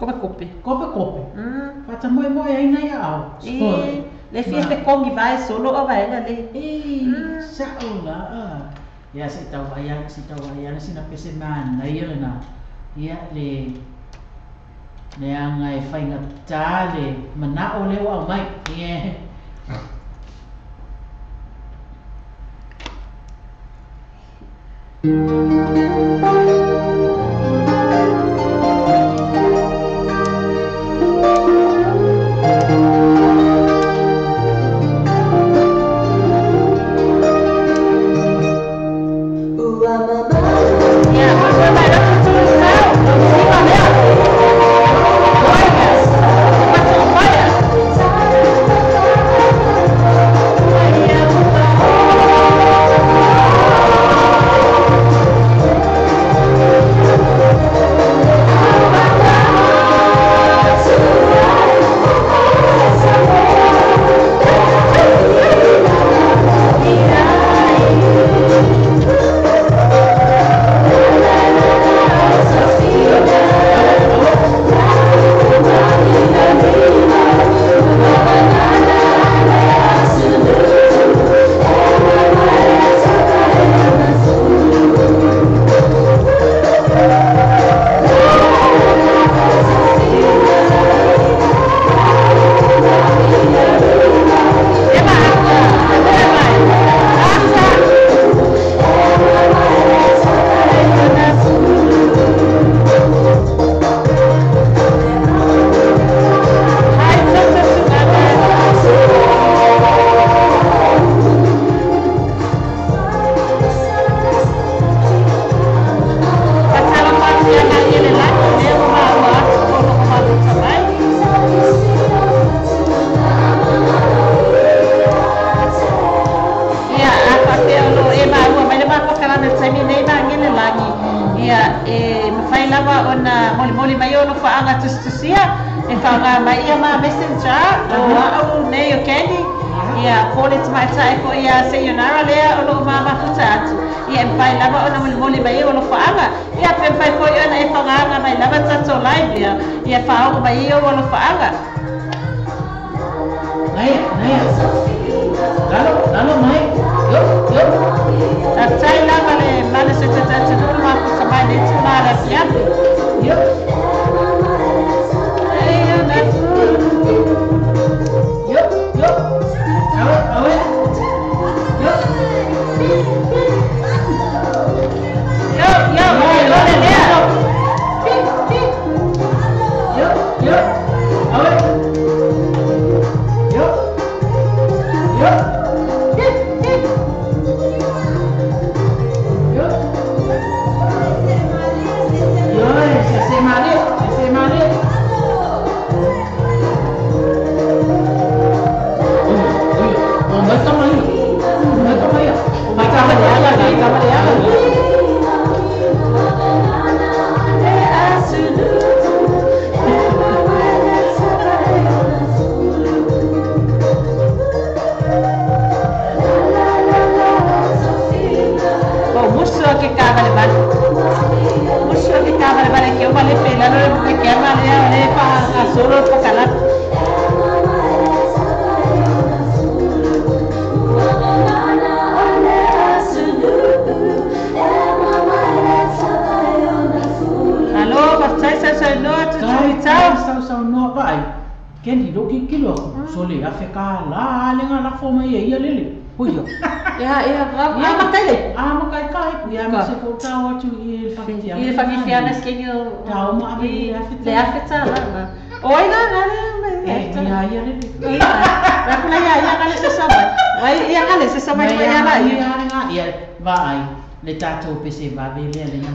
Kope kope. Kope kope. Fata moe moe ai nei ao. E le fia fe kongi vai solo o vai na le. E sa o la. Ia se tau vai ana se tau vai ana sina pese mana ia le na. Ia le le anga e whainga tā le mana o leo au mai. Ia.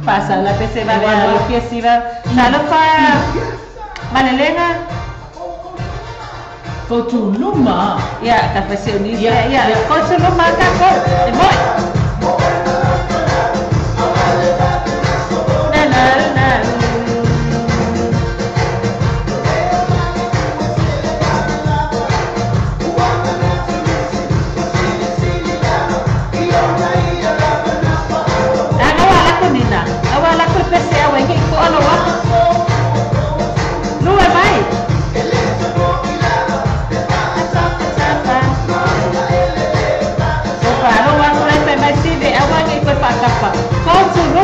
Pasa la pese va le fiesiva talofa malelenga Fotuluma ya ka pese uni ya ya fotuluma ka ko e moi na na na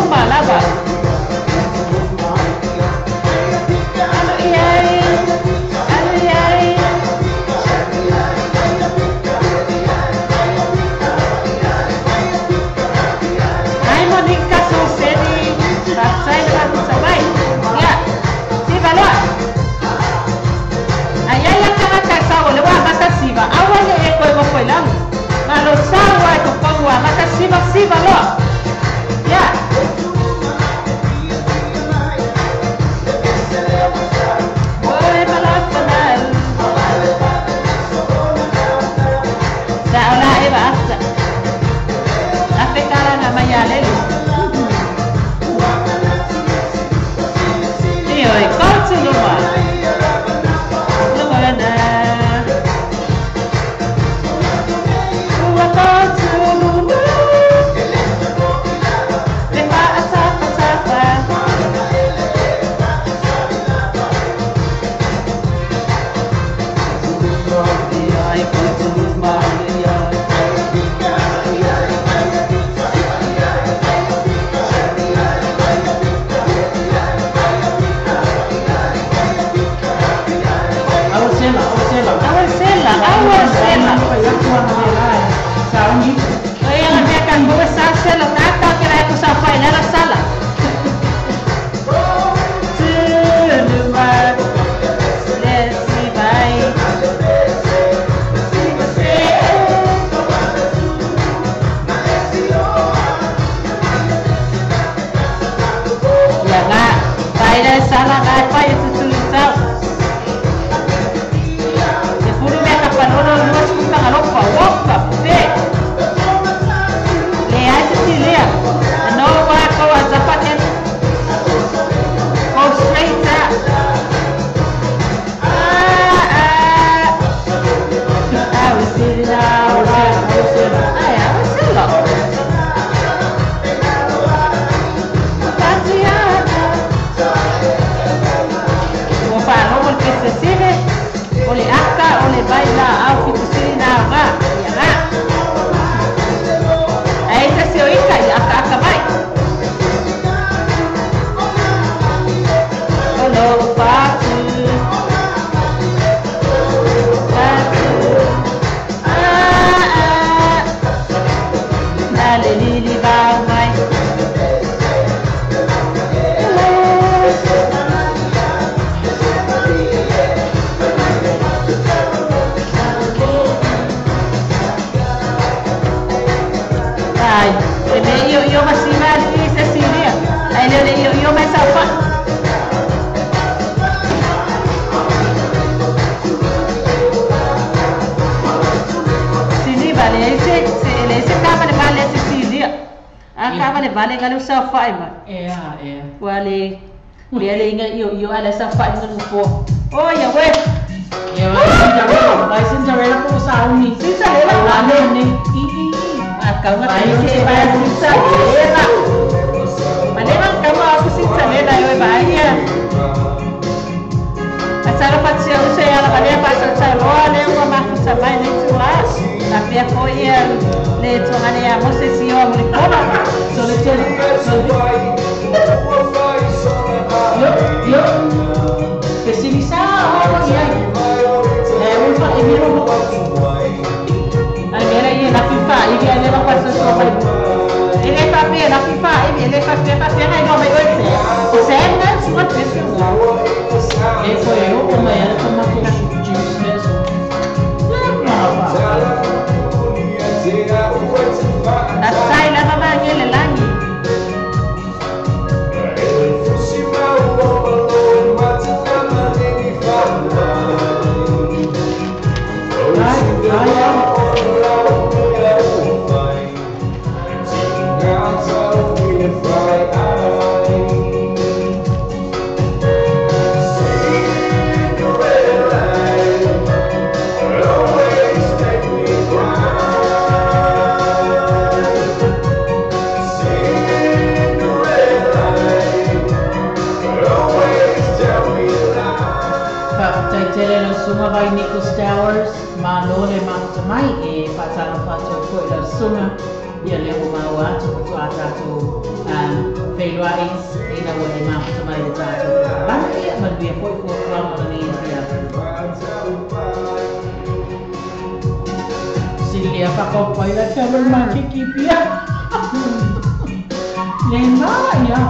luma lava. Alu iai, alu iai. Ai Monica Soseni, faafetai le mafuta mai. Ia, siva loa. Ai ai la tagata e sau o le ua amata siva, aua le e koe gofo i lalo. Malo sau ai topou ua amata siva siva loa. Ia. Oi malafanau. Sa o la eva afta. Afe kala na mai alelu. Io e kotu luma. Luma na. Ua kotu luma. Le fa atafa tafa. Ai kotu luma ia. Awa sela, awa sela. Awa sela, awa sela. Ai atu ana le lai. Sauni. Oi ala mea ka koe sa sela tata ke la ko sa fai la sala. Tuluma. Le si vai. Siva se. Ia nga, vai le sala nga pai tutulu sau. Te furu mea ka panono lua sikuta ngalofa, wopa, pe. Le ai te silea. No wa ko a zapaten. Go straight up. Ah, ah. I was sitting out. Ai, awa sela. Tatiana. Ua faalogo le peseseve, o le aka, o le vai la au fitusili na auga, ia ga. Ai se se o ika i aka aka mai. O lo patu, patu. Ah, ah. Na le lili vau mai. Ai, le me io io ma si va li se si lia. Ai le le io io ma sa fa. Si li va le se se le se ka va le va le se si lia. A ka va le va le ngalu sa fa ai ma. Ea, ea. Wa le le le inga io io ala sa fa ngalu po. Oh ya we. Ia vai Cinderella, vai Cinderella po sauni. Cinderella. Lalo ni. I i i. A ka nga Vai ke se va Cinderella. Maleva ka ma ku Cinderella yo ba ia. Asara patsia o se ala balea pasa tsa loa le ua mafuta mai le tula. La pia foi le tonga le a mose si o mo le koma. So le tele, so le. Yo, yo. Fesili sa o ia. E un fa e miro mo. Ai mera ia la FIFA i ia le pasa so mai. E le fa pe la FIFA e le fa pe fa pe no mai oi se. O se na su ma pe se mo. E foi eu o mai era toma ko juice mesmo. La sai la mama ngele langi. Ai, ai, ai. Faafetai tele lau susuga vai Nicholas Towers, malo le mafuta mai e faatalofa atu ai foi lau susuga. Ia lea ua maua atu faatoā tatou feiloai ina ua e mafuta mai le tatou polokalame. Ia manuia foi fuafuaga o lenei afiafi. Sili lea faakaupai la talo le makiki pia. Le ma ia.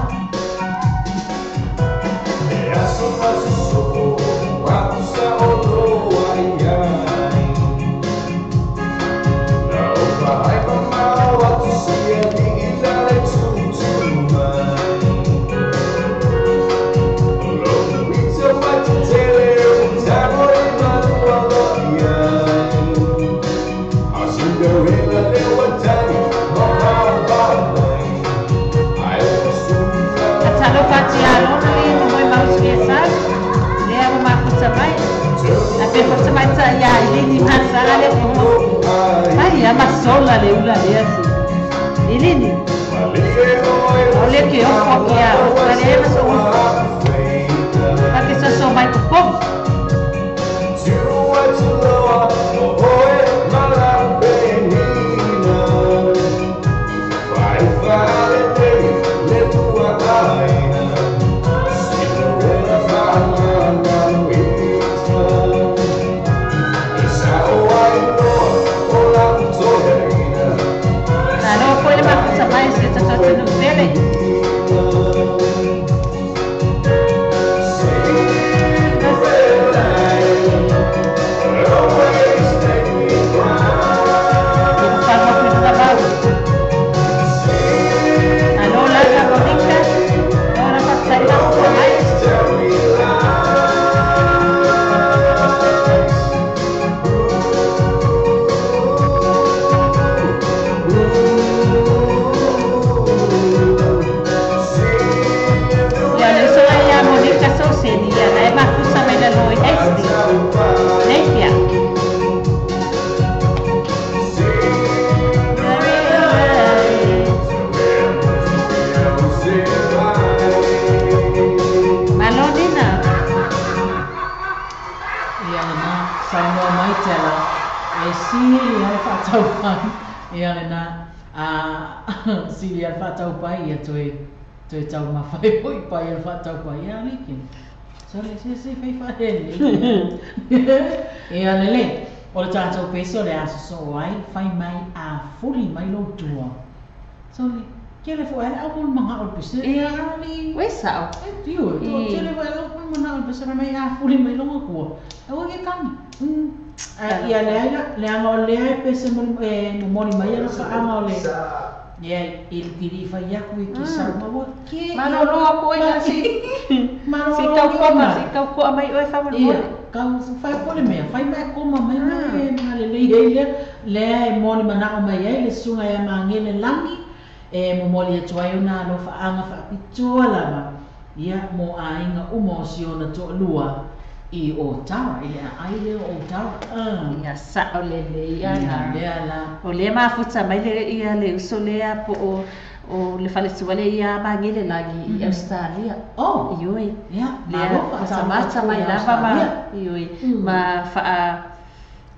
Masola le ula lea si. Ilini. O le ke ofo ke a o ka le maso ufo. Pa ke soso mai ko povo. Ia lena sili al faataupai ia toe toe taumafai foʻi pai al faataupai ia aliki sole se se fai faelele ia lele o le tatou pese o le aso soo ai fai mai a fuli mai lou tua sole kele foʻi ai au mo mangao le pese ia ali Ue sao. E tio to tele foʻi au mo mangao le pese mai a fuli mai loga kua aua ke kani. Ia lea leaga o lea e pese momoli mai ala faaga o le ia i kili fai aku i kisa maua ke Malolo ko ai si. Si tau koma, si tau koa mai oe faamolemole. Ia kau fai po le mea fai mai koma mai mai ma le lei ai lea lea e moli manao mai ai le susuga ia magele lagi e momoli atu ai ona alofaaga faapitoa lava ia mo aiga uma o si ona toalua i Otawa, i le aai lea o Otawa. Ia sao lelei ia na. Lea la. O lea mafuta mai le ia le uso lea po o le faletua le ia magele lagi i Australia. Oh. Ioi. Ia, lea matamata mai lava ma ioi ma faa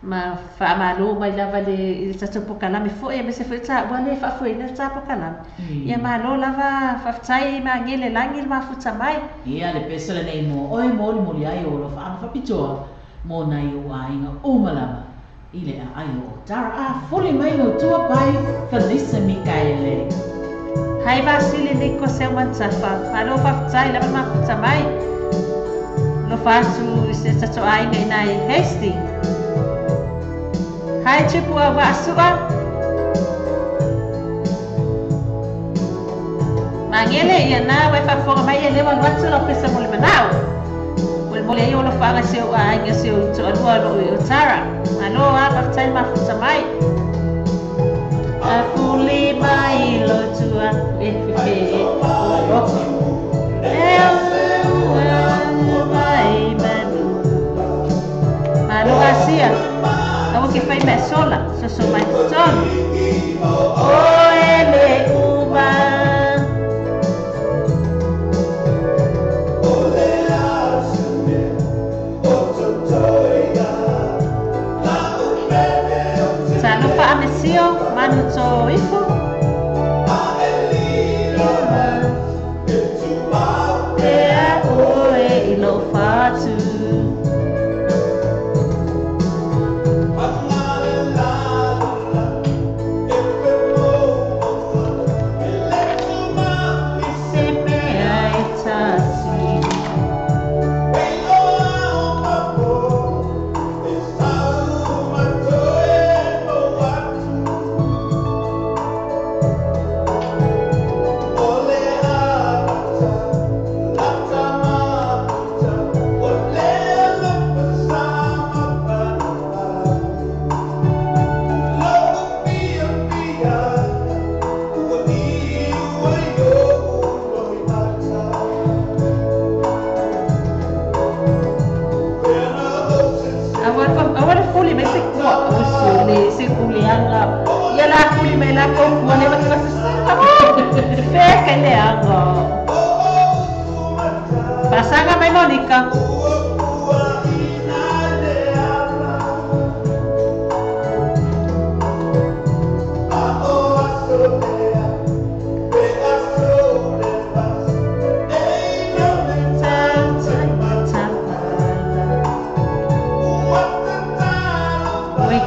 ma faamalo mai lava le tatou pokalame foʻi aemaise foi taua le faafoeina le ta pokalame. Ia malo lava faafetai magele lagi le mafuta mai. Ia le pese lenei mo oe molimoli ai o alofaaga faapitoa mo nai ou aiga uma lava i le aai o Otara. A fuli mai lou tua pai Felisa Mikaele. Hai Vasili Niko Seumantafa. Malo faafetai lava mafuta mai. Lofa atu i se tatou aiga ina i Hastings. Hai Tupua Vaasua. Magele ia na wai faafofoga mai ia lea ua alu atu lau pese mo le manao. O le moli ai o alofaaga i si ou aiga si ou toalua o loo i Otara. Malo a faafetai le mafuta mai. Afuli mai lo tua e fefe e loko. E mai manu. Malo asia. Aua ke fai mai sola, soso mai totonu. Oe le uma. Talofa amesio, manu tō ifo. fuli mai la ko kua le mata sa. Feka le anga. Pasanga mai Monica.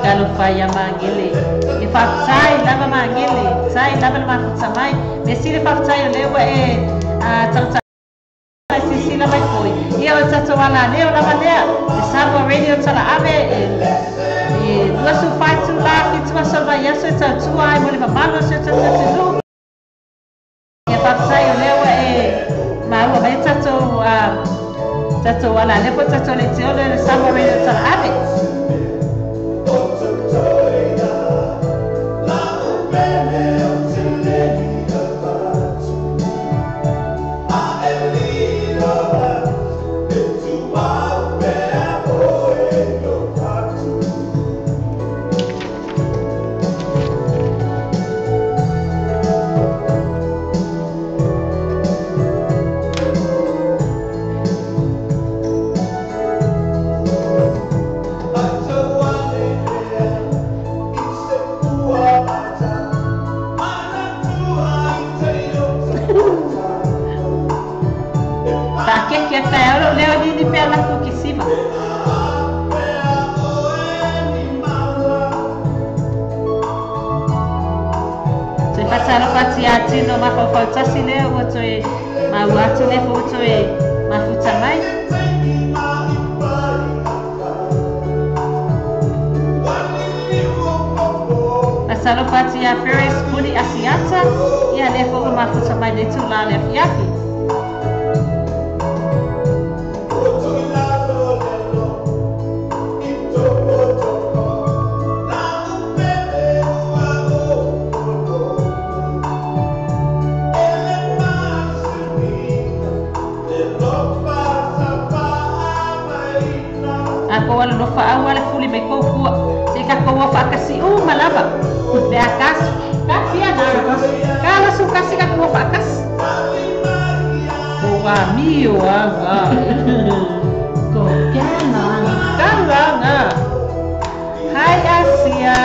Talofa mangele e fatsai lava mangele tsai lava mafuta mai me sile fatsai le wa e a tsa sisi la mai foi ia o tsa wala le o lava lea e Samoa Radio tala ave e duasu fatu la fitu so vai so tsa tua ai mo le mamalo so tsa tsa tu e fatsai le wa e ma wa mai tsa a tsa wala le po tsa le tse le Samoa Radio tala ave. Tino mafaufau le ua toe maua atu le fo toe mafuta mai. Masalofati ia Ferris Puni Asiata ia le fo mafuta mai le tula le afiafi. Hi Asia.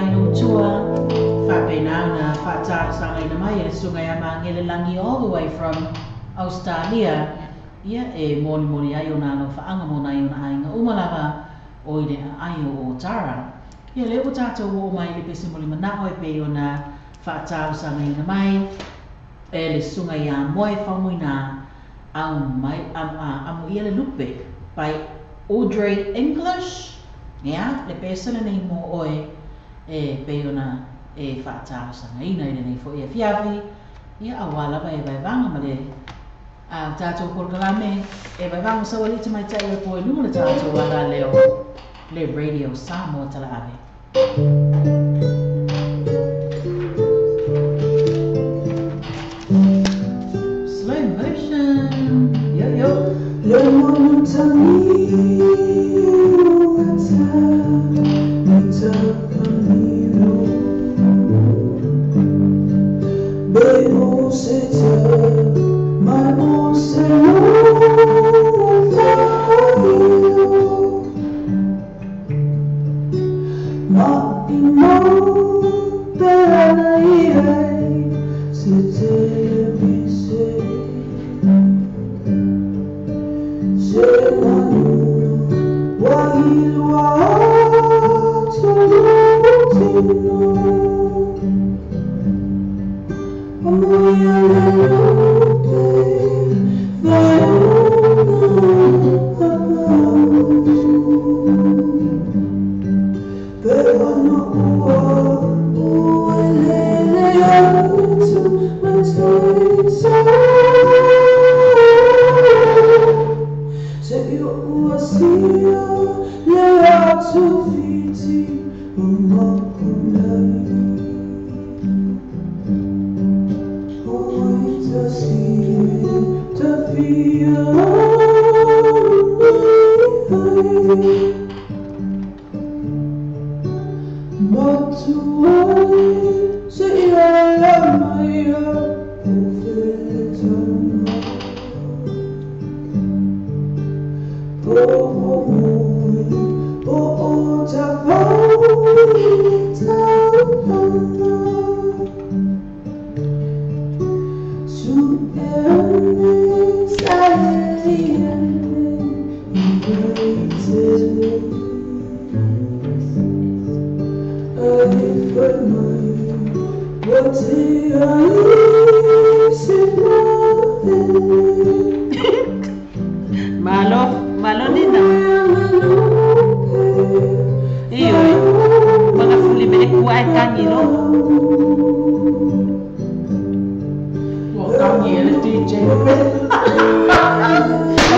mai lou tua faapena ona faatalosagaina mai e le susuga ia Magele Lagi all the way from Australia. Ia e molimoli ai ona alofaaga mo nai ona aiga uma lava o i le aai o Otara. Ia lea ua tatou oo mai i le pese molimanao e pei ona faatalosagaina mai e le susuga ia Moe Faumuina au mai amuia le lupe by Audrey English. Ia le pese lenei mo oe e pei ona e faatalosagaina i lenei fo'i afiafi. Ia auā lava e vaevaga ma le a tatou polokalame e vaevaga sauali'i tamaitai o le po i luga o le tatou alaleo le Radio Samoa Talaave. Slow motion. Yo yo. Malo, malo nina. Iyo, mga fuli mele kuai kangi lo. Ua kangi e le DJ.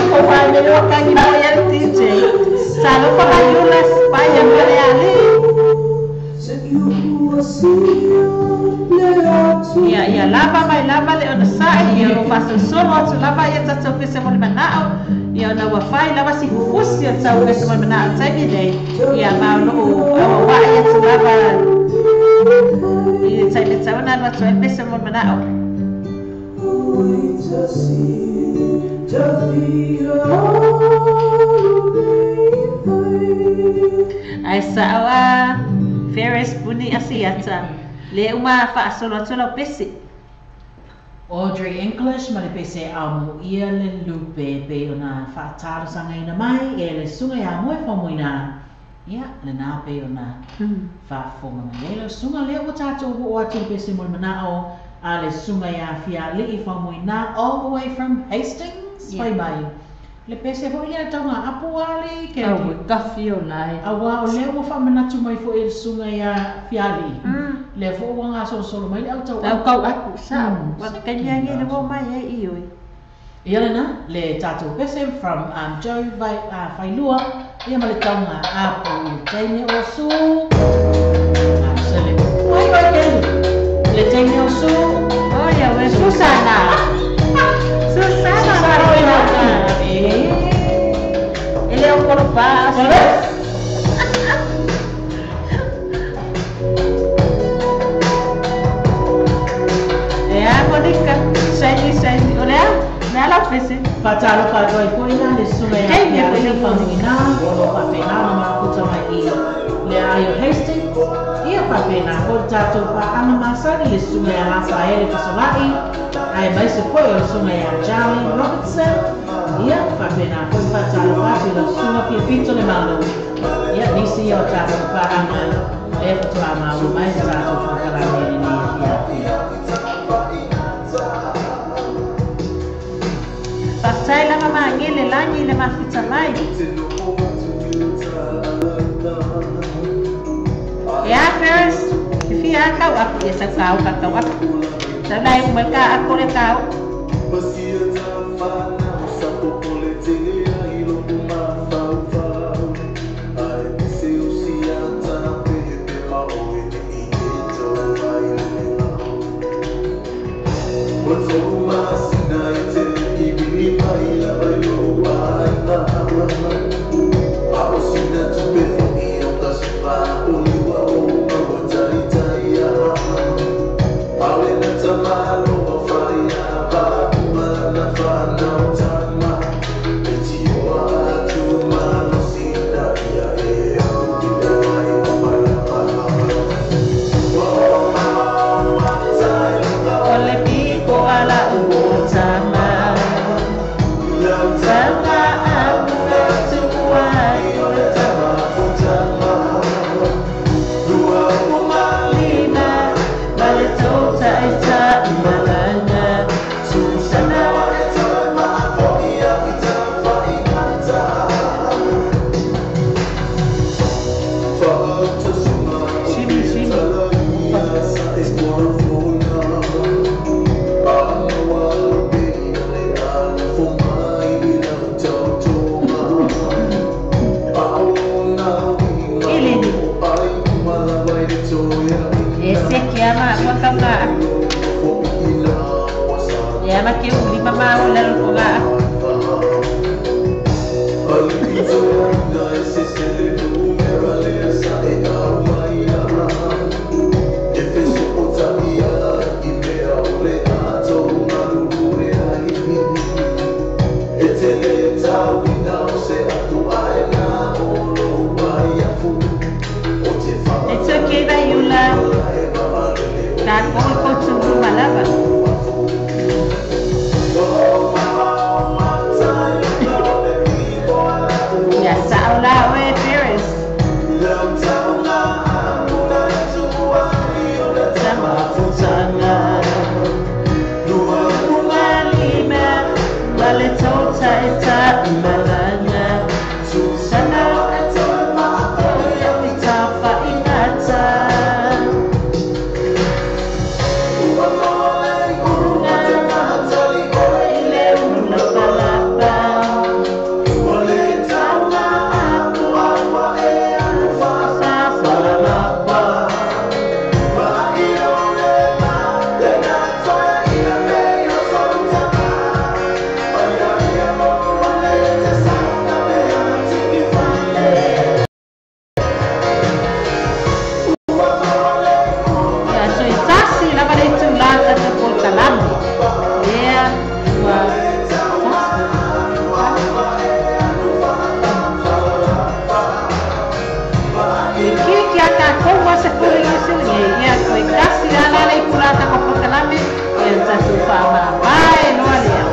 Ko wai mele o kangi mo ia le DJ. Salo pa hayula España mele ali. Ia ia lava mai lava le ona sa'i ia o fasolosolo atu lava ia tatou pese mo le mana'o. Ia ona ua fai lava si fufusi o tau pese mo le mana'o taimi nei. Ia ma o lo'o auaua'i atu lava i le taimi tau ona alu atu ai pese mo le mana'o. Ae sa'o a Ferris Puni Asiata le uma fa'asolo atu lau pese. Audrey English ma le pese amuia le lupe pei ona faatalosagaina mai e le susuga ia Moe Faumuina. Ia lenā pei ona faafofoga mai ai lau susuga lea ua tatou oo atu le pese mo le mana'o a le susuga ia Fiali'i Faumuina all the way from Hastings. Fai mai le pese fo'i lea tauga apu ali ke Au e kafi o lai. Auā o lea ua faamanatu mai fo'i e le susuga ia Fiali'i. Lea fo'i ua gasolosolo mai le autau Au kau aku sa'o. Ua kaimiagi le ua mai ai i oi. Ia lena le tatou pese from Joe Failua ia ma le tauga apu i le taimi o su. Sele. Wai wai kelu. Le taimi o su. Oh ia we Susana. Susana. Susana. Ele é o corpo. É a Monica. Sandy, Sandy. Olha, ela fez. Fatalo fatoi foi na le susuga ia Fiali'i Faumuina o lo faapena ona mafuta mai i le aai o Hastings. Ia Faapena foi le tatou paaga masani le susuga ia Rafaele Fasola'i aemaise foi o le susuga ia Charlie Robertson. Ia, faapena foi le faatalofa atu i lau susuga Fiapito le Malo. Ia, nisi ia o tatou paaga lea faatoa maua mai le tatou polokalame i lenei afiafi. Faafetai lava magele lagi i le mafuta mai. E a Ferris, e fia a kau aku ia sau kau ka kau aku. Sau nai umai ka aku le kau. O le piko ala o tama. Tama au na tuai o le tama. Lima, ma le tota e ta malanga. Susana. Shimmy, shimmy. Ilini. E se ki ama ua kau ngā aku. E ama ke uli mama o lalo ko ngā aku. It's okay Vaiula. Ka koi ko tūru malava. Ia sa'o la oe Ferris. Tama futanga. Lima, ma le tota e ta malanga. Susana. I ta faingata. I le ulu lapalapa. Sa Ia so i tasi lava le itulā tatou polokalame. Ia ua tasi. I kiki a takou ua se pule lusuli e ia koe tasi ala le itulā takou polokalame ia na tatou faamavae loa lea.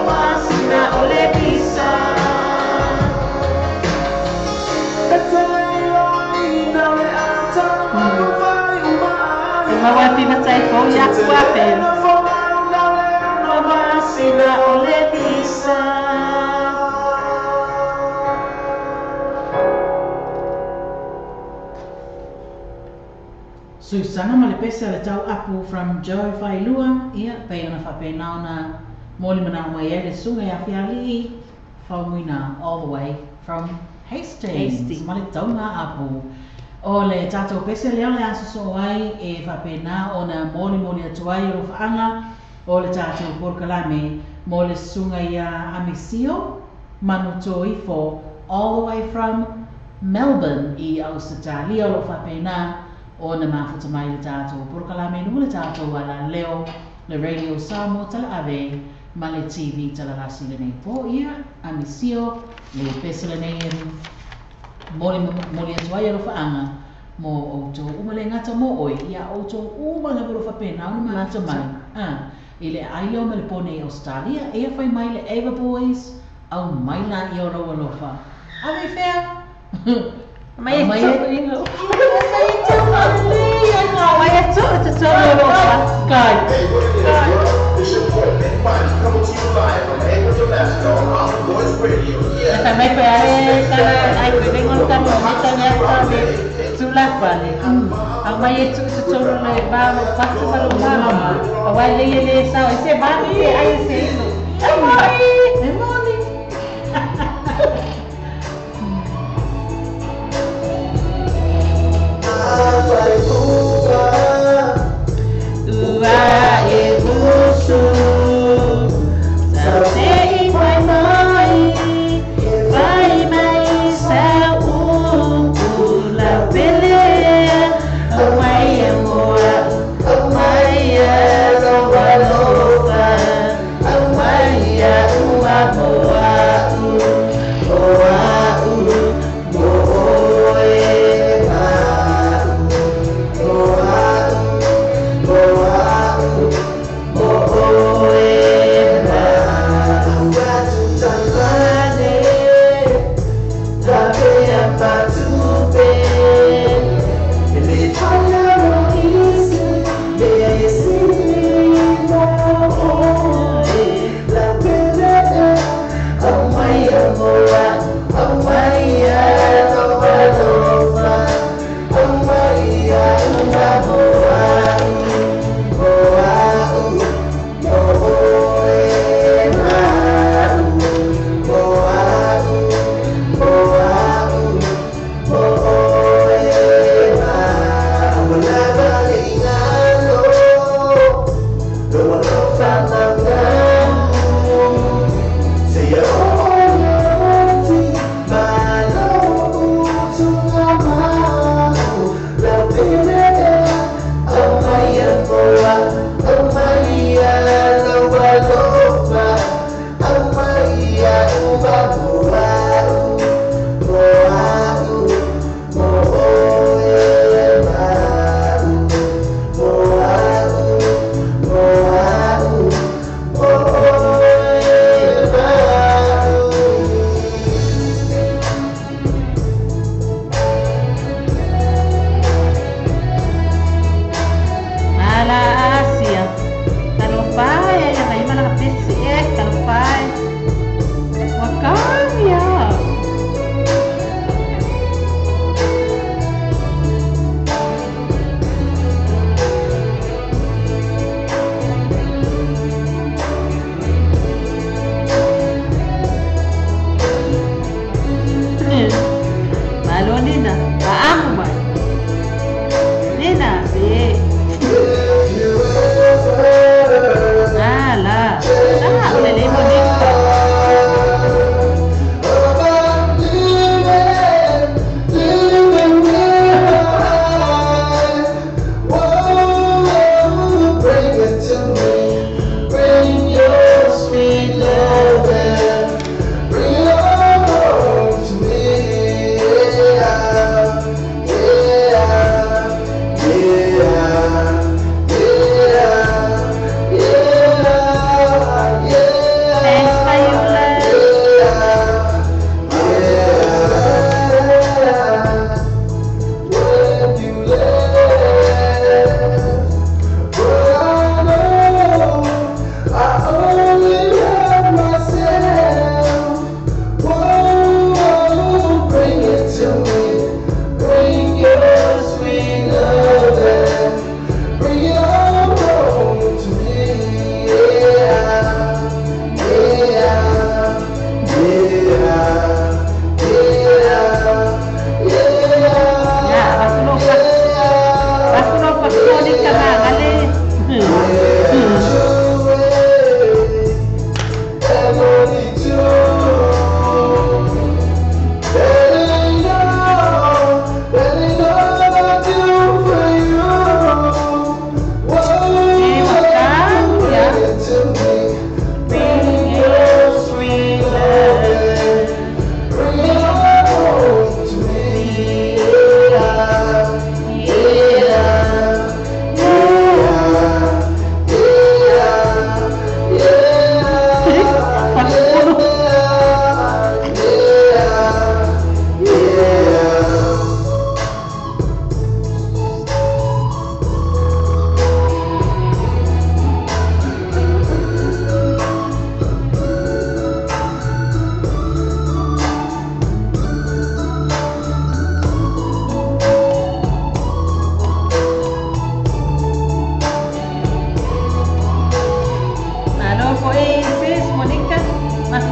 Masina o le pisa. E maua e pimatai fou ia aku a Ferris. Masina o le pisa. Susana ma le pese a le tau apu from Joe Failua, ia, pei ona faapena ona moli manao mai ai le susuga ia Fiali'i Faumuina all the way from Hastings, Hastings. ma le tauga apu. O le tatou pese lea o le aso soo ai e faapena ona molimoli atu ai o lofaaga o le tatou polokalame mo le susuga ia Amisio Manutoifo all the way from Melbourne i Ausetalia o loo faapena Ona mafuta mai le tatou polokalame i luga le tatou alaleo le Radio Samoa Talaave ma le TV Talalasi lenei po. Ia, amisio le pese lenei e moli moli atu ai alofaaga mo outou uma le gata mo oe ia outou uma lava o lo faapena ona mafuta mai i le aai lea ma le po nei Australia. Eia fai mai le Ava Boys au mai laia o lou alofa. Ave i fea? Mai Au mai e e tuu i lou. Mai e tuu lelei ai ngā. Mai e tuu i totonu o lou fatu. Kai. Hey, what it is, world? It's your boy, Big Mike, coming to you live from Anchorage, Alaska on Island Voice Radio. E Yeah. fai mai pe ale tala ai koe lengo le tama o mita nea ta me tūlapa le. Au mai e tuu i totonu le vā o lou fatu ma lou mama. Au ai lei e le sao e se mani pe ai e se ino. Ai mai! E moni. Ua e usu sa te i mai mai vai mai sa u la pele au mai e moa au mai e lo alofa au mai e ua moa.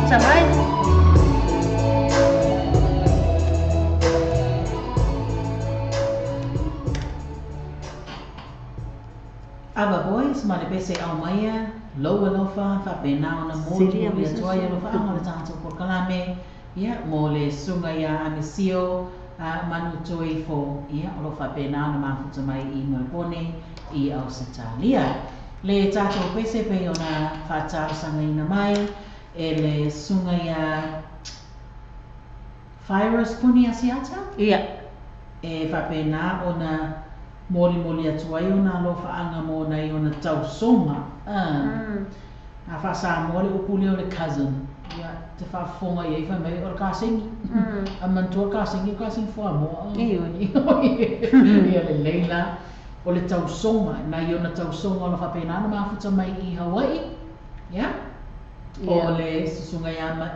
mafuta mai. Ava Boys, ma le pese au maia, lou alofa, faapena ona molimoli atu ai alofaaga o le tatou polokalame, ia, mo le susuga ia Amisio Manutoifo, ia, o lo o faapena ona mafuta mai i Melbourne i Ausetalia. Le tatou pese pei ona faatalosagaina mai e le susuga ia Fyrus Puni Asiata, Ia. E faapena ona molimoli atu ai ona alofaaga mo nai ona tausoga. A faasamoa le upu lea o le cousin. Ia, te faafofoga i ai fai mai o le kasegi. A manatua le kasegi, o le kasegi fuamoa. Ioe. Ia lelei la o le tausoga, nai ona tausoga o lo o faapena ona mafuta mai i Hawaii. Ia, o le susuga ia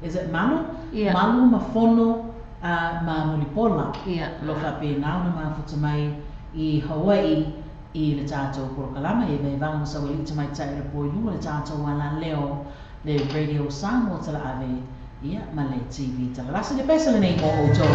is it Malu? Ia. Malu ma Fono ma Mulipola. Ia. O lo o faapena ona mafuta mai i Hawaii i le tatou polokalame e vaivaga ma saualii tamaitai o le po i luga o le tatou alaleo le Radio Samoa Talaave, ia, ma le TV Talalasi. Le pese lenei mo outou.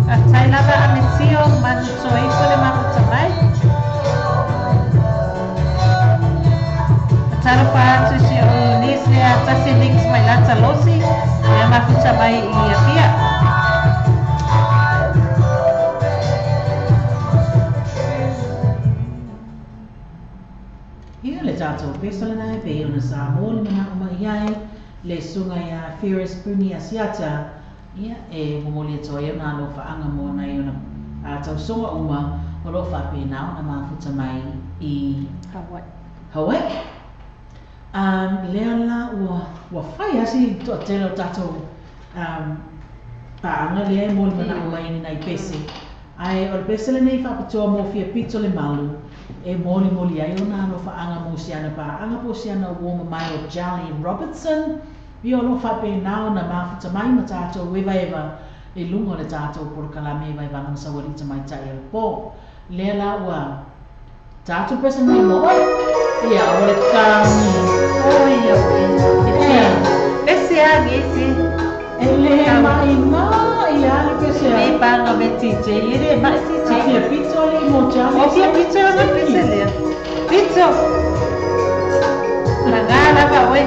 Faafetai lava Amisio Manutoifo le mafuta mai. Fatalofa atu i si ou niece lea tasi Nix mai lata losi, lea mafuta mai i Apia. Ia le tatou pese lenei pei ona sa mo le manao mai ai le susuga ia Ferris Puni Asiata, ia, e momoli atu ai ona alofaaga mo nai ona tausoga uma o lo o faapena ona mafuta mai i Hawaii. Hawaii. Lea la ua fai lava si toatele o tatou paaga lea e mo le manao mai ni nai pese. Ae o le pese lenei faapitoa mo fia pito le malu e molimoli ai ona alofaaga mo siana paaga po siana uo mamae o Jolly Robertson. Ia o lo o faapena ona mafuta mai ma tatou evaeva i luga o le tatou polokalame e vaivaga ma saualii tamaitai o le po. Lea la ua tatou pese nei mo oe. Ia o le kagi. Oi, oi. Ia. Pese a gesi. E le mai mai ia le pese a. Me panga me TJ, e le mai TJ. A fia pito le mo Jolly. O fia pito le pese lea. Pito. Laga lava oe.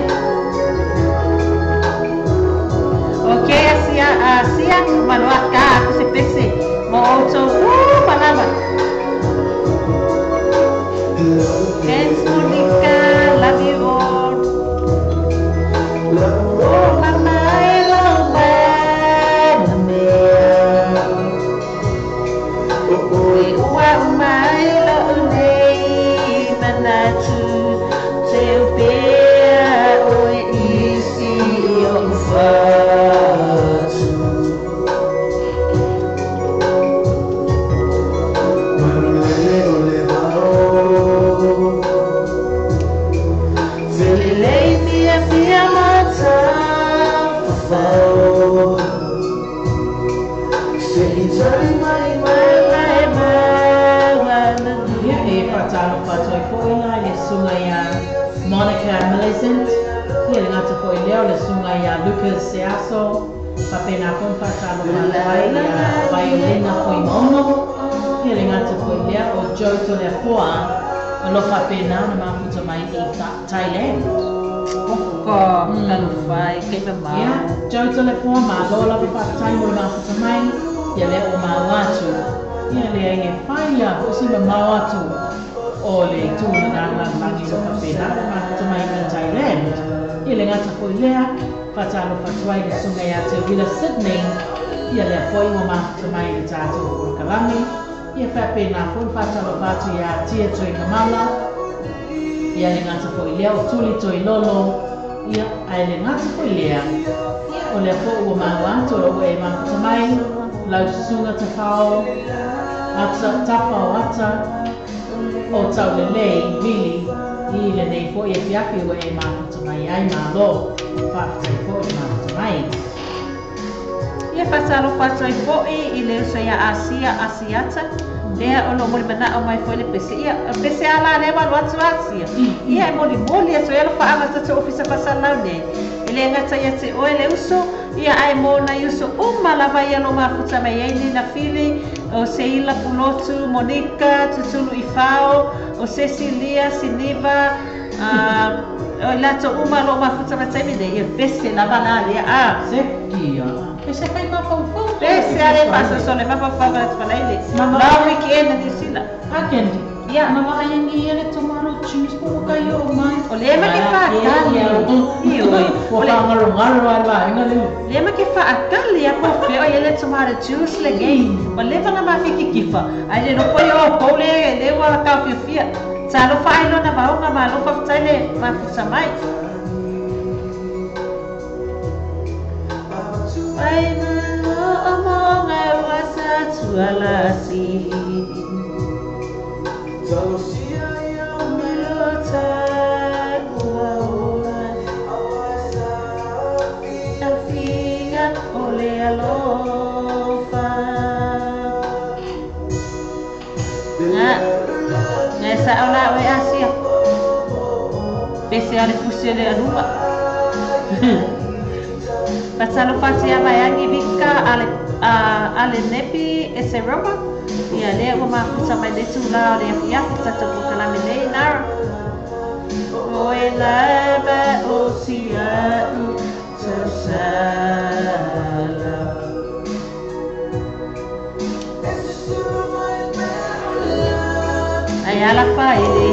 Maloa ka se pese mo outou malava. Thanks Monica, love you all. Oh mama, hello mama. Oi ua mai lo nei manatu te upea oi isi o fatu. Felelei mia fia mata fafao. Se mai mai mai mai. Ia e whātalo whātoi foʻi la i le suga ia Monica Millicent. Ia le gata foʻi lea o le suga ia Lucas Seaso. Faapena foi whātalo whātoi ia Violina Foimono. Ia le gata foʻi lea o Joe Toleafoa. O lo faapena ona mafuta mai i Thailand. Oko, talofai, kai mamao. Ia, Joe Toleafoa malo lava faafetai mo le mafuta mai. Ia lea o mau atu. Ia lea e whai a foʻi si mamao atu o le itu na lalagi lo faapena ona mafuta mai i Thailand. Ia le gata foʻi lea whātalo whātuai le suga ia te Wila Sydney. Ia lea foʻi ua mafuta mai i le tatou polokalame. Ia faapena foi whātalo whātu ia Tia Toi Kamala. Ia le gata foʻi lea o Tuli Toi Lolo. Ia ae le gata foʻi lea. Ia o lea foʻi ua mau atu o lou e mafuta mai lau susuga tafao ata tafao ata o taulelei vili i lenei foʻi e fiafi ua e mafuta mai ai malo faafetai foʻi le mafuta mai. Ia whātalo whātoi foʻi i le uso ia Asia Asiata. Lea o lo moli manao mai foʻi le pese. Ia pese ala lea walu atu Asia. Ia e moli moli atu ia lo whaanga tatou ofisa fasalau nei. E le ngata ia te oe le uso. Ia ai mona i uso uma lava ia lo mafuta mai ai Nina Fili, o Seila Pulotu, Monica, Tutulu Ifao, o Cecilia, Siniva, o lato uma lo mafuta mai taimi nei. Ia pese lava la lea a. Sekia. Pese kai mafaufau. Pese ale paso sole mafaufau ka tfalaile. Mama weekend na New Zealand. Akendi. Ia. Mama ayangi ia le tomato juice po ka yo mai. O le ma ke whaakali. Ioi. O whaangaro ngaro ai vaenga le. Le ma ke whaakali a po feo ia le tomato juice le ngei. O le vanga mawhiki kifa. Ai le ropo i o kou le le wa ka fiofia. Talo whailo na vaonga ma lo whaftai le mafuta mai. Ai na o monga wa sa tualasi. Afiga o le alofa. Nga, nga sa ola o e Asia. Pese ale fusi le aluma. Patalo fati a vaiangi vika ale ale nepi e se roma. Ia lea ua mafuta mai le tula o le afiafi tatou polokalame nei nara. O e lava o sia'u tausala. Ai ala faele.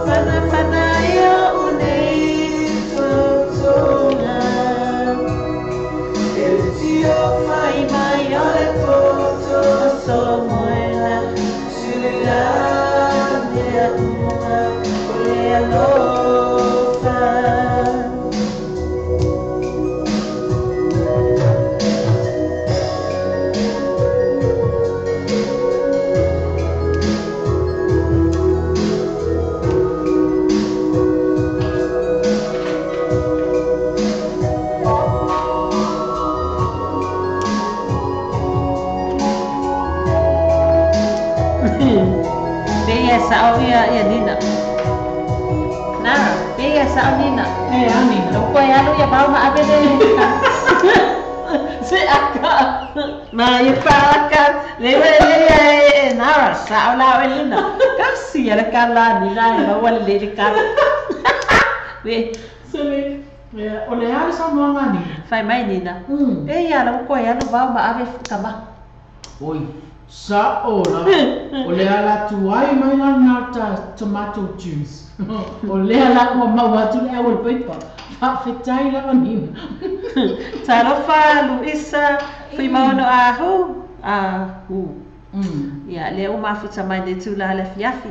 Fana fana ia o nei tutuga. Fai mai o le toto so moena. Sile mea uma o le alofa. Peia sao ia ia Nina. Nara, peia sao Nina. E a Nina. Lo koe alu ia mau ma ave le. Se aka. Ma ia pa aka. Le le le e Nara sao la o Nina. Kasi ia le kala Nina e maua le le kala. Le. Sele. Ia, o le a le saunoaga a Nina? Fai mai Nina, E ia la ua koe alu vao ma ave tama. Oi, sa'o la. O le ala tuai mai la lena ta tomato juice. O lea la ua maua atu le au o le paipa. Faafetai lava Nina. Talofa, Luisa, Fuimaono a hu, a hu. Ia, lea ua mafuta mai lenei itula i le afiafi.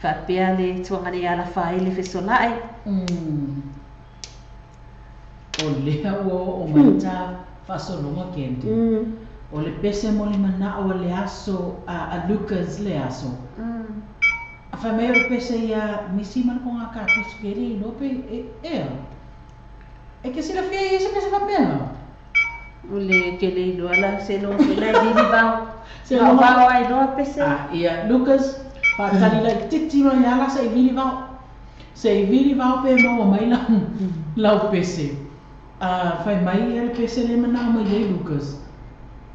Faapea le tuaga nei alafa ai le fesola'i. O lea ua oo mai le ta faasologa Candy. O le pese mo le mana'o a le aso a a Lucas le aso. A fai mai o le pese ia misi ma le koga kapisi pe le iloa pe e ea. E ke silafia ia se pese faapea? O le ke le iloa la seiloga foi la e lili vao. Vao vao ai loa pese. A ia Lucas, faatali laitiiti mai ala se i vili vao. Se i vili vao pe maua mai lau lau pese. A fai mai ia le pese le manao mai ai Lucas.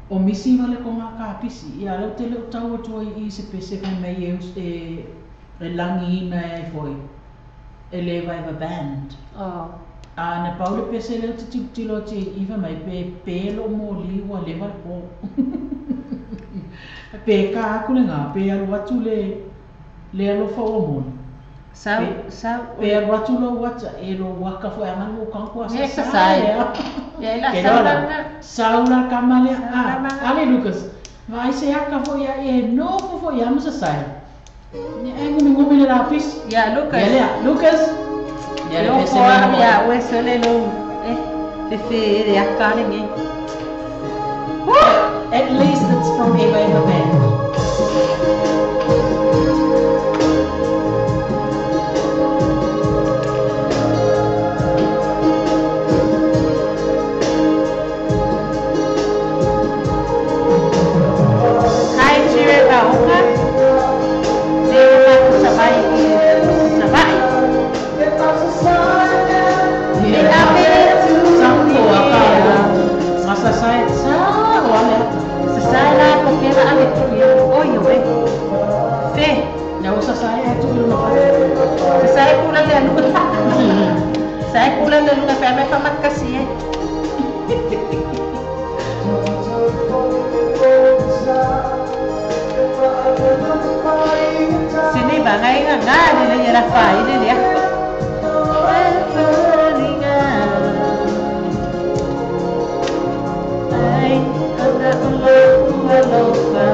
O misi ma le koga kapisi. Ia lea ou te le o tau atu ai i se pese fai mai e e e lagiina ai foi e le Eva Band. A na pau le pese lea ou te tilotilo atu i fai mai pe pe lou moli ua leva le po. Pe ka aku le ga pe alu atu le le alofa ua moni. Sau, sau. Pe alu atu lou ata e lou aka foi aga lou kanko a Ia sa exercise. lea. Ia ila Ke sau loa la la. na. Sau la kama lea. Sau A, kama. ale Lucas. Vaai se aka foi ia e nofo foi ia ma sasae. Ia e ngumi ngumi le lapisi. Ia Lucas. Ia lea, Lucas. Ia le Leo pese foa lea mo ia oe. oe sole lou eh fefe e le aka lenei. At least it's from Eva Eva Band. Hi Jire Vaoga, lea ua mafuta mai i Savaii. E ave Sau tu o i aka ea. Masasae sa o ale ata. Sasae la ko fea ave tu ia. Oi oe. Fe. Ia ua sasae atu i lona fale. Sasae kula le aluga. Sasae kula le aluga fe mai famakasi e. Sini bangai nga nga le le la fa ile le. Ai ana o alofa.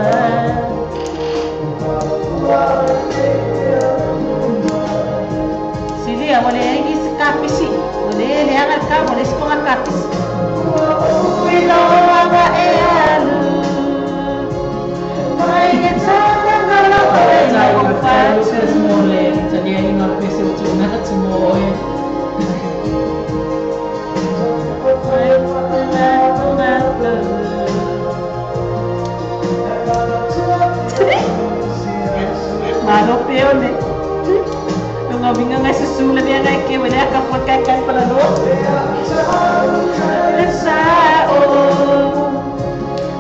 Sili a wale ai si kapisi. Wale le aga ka wale si konga kapisi. Ui loa e alu. Mai e tana na la oe Tai o o tai Lucas fatu. mo le taliaina o le pese o tuuina atu mo oe. Mai tana konga Malo pe ole. Lunga winga ngai susula mea ngai ke wale aka fua kai kai pala loa. Le sa o.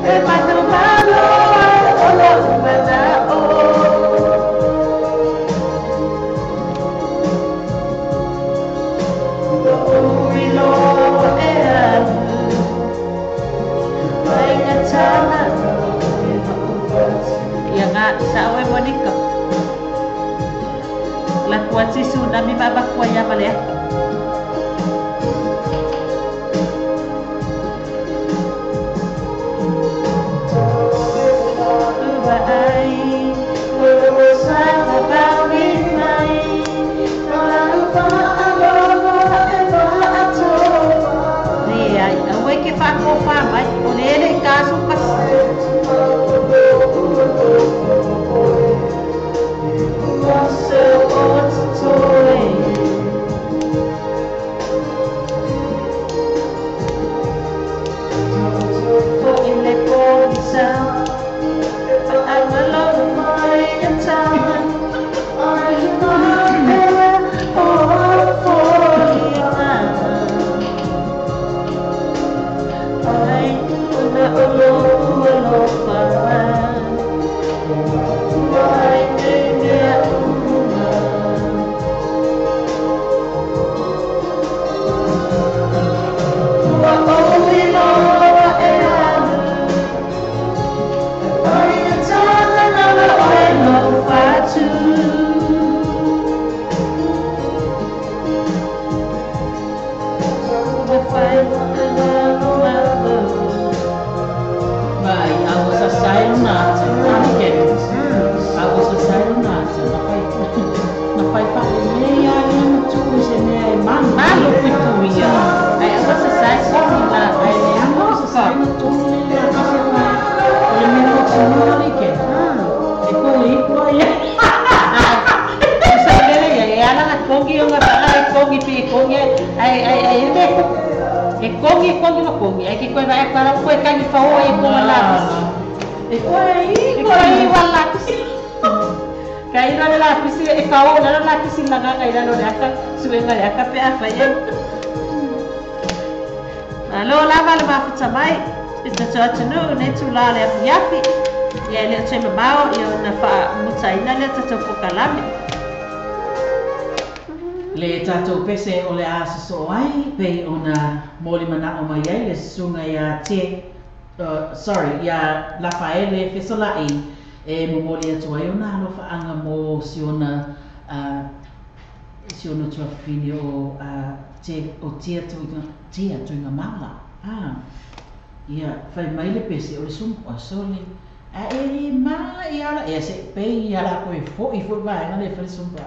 E manu malo o la umana o. Ui loa e alu. Mai ngā tana. Ia ngā sa oe Monica. La kuati tsunami ma bakua ia ma lea. Ua ai, ua sa bawi mai. Le ai, aue ke whakofa mai, o le ele i kāsu pas. Se o te toi. E kongi kongi ma kongi ai ke koe vai para koe kangi fa o e ko la. E koe i koe i wala pisi. Kai la la pisi e fa o la la pisi la ga ila lo le aka suenga le aka pe afa ye. Alo la va le mafuta mai. E te tatu ne tu la le afiafi. Ia le tse mamao ia na fa mutaina le tatu pokalame. Le tatou pese o le a soso ai pe ona moli mana o mai ai le sunga ia te ia Lafaele Fesolai e momoli atu ai ona alofa mo siona siona tuafafine o te o tia tuiga mala ia fai mai le pese o le sumpa sole a e ma ia la e se pe ia la koe foi foi vai na le fai sumpa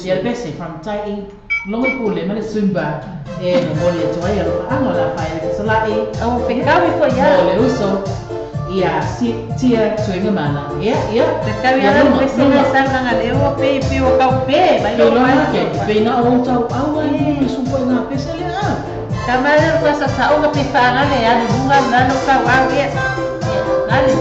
ia le pese from Tai longo pule ma le sumba e momoli atu ai alofa la fai Fesolai o fekawi foi ia le uso ia si tia tuiga mala ia ia fekawi ala pese na sanga le o pe pe o kau pe vai lo ke pe na o tau au ai le sumpa na pese le a kamara ko sa sa o pe fa le a lunga na no kau au ia ale.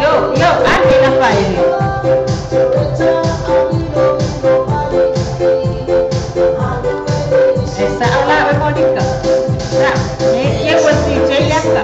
Yo, yo, ane la faile. Esa ala e Monica. Na, ne ke wa si che yaka.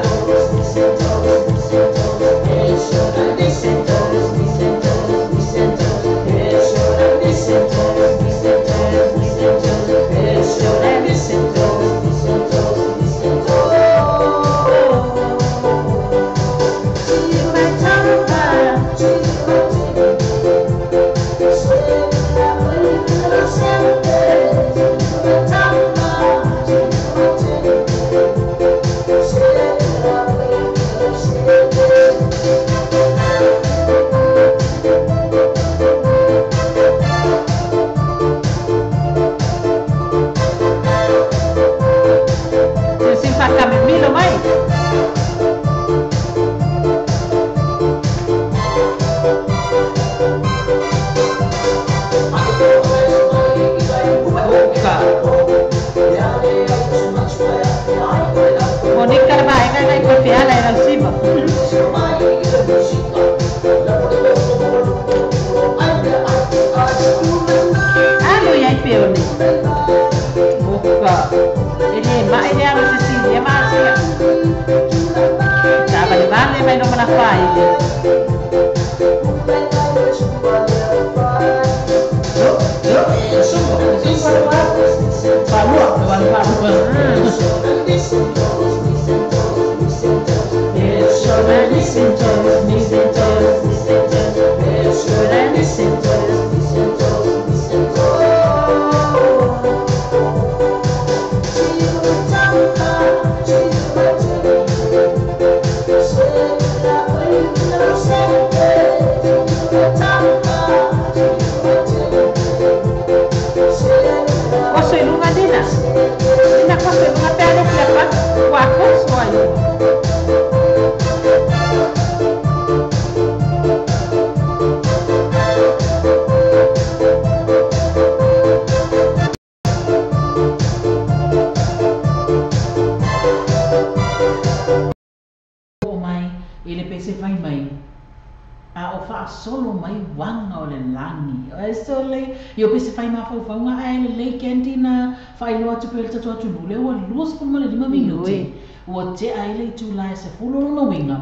Solo mai wanga o le langi. O sole io pese fai mafaufauga ae lelei kendi na faailoa atu pea le tatou atunuu lea ua 25 minute. Ua tea ai le itulā e 10 lona uiga.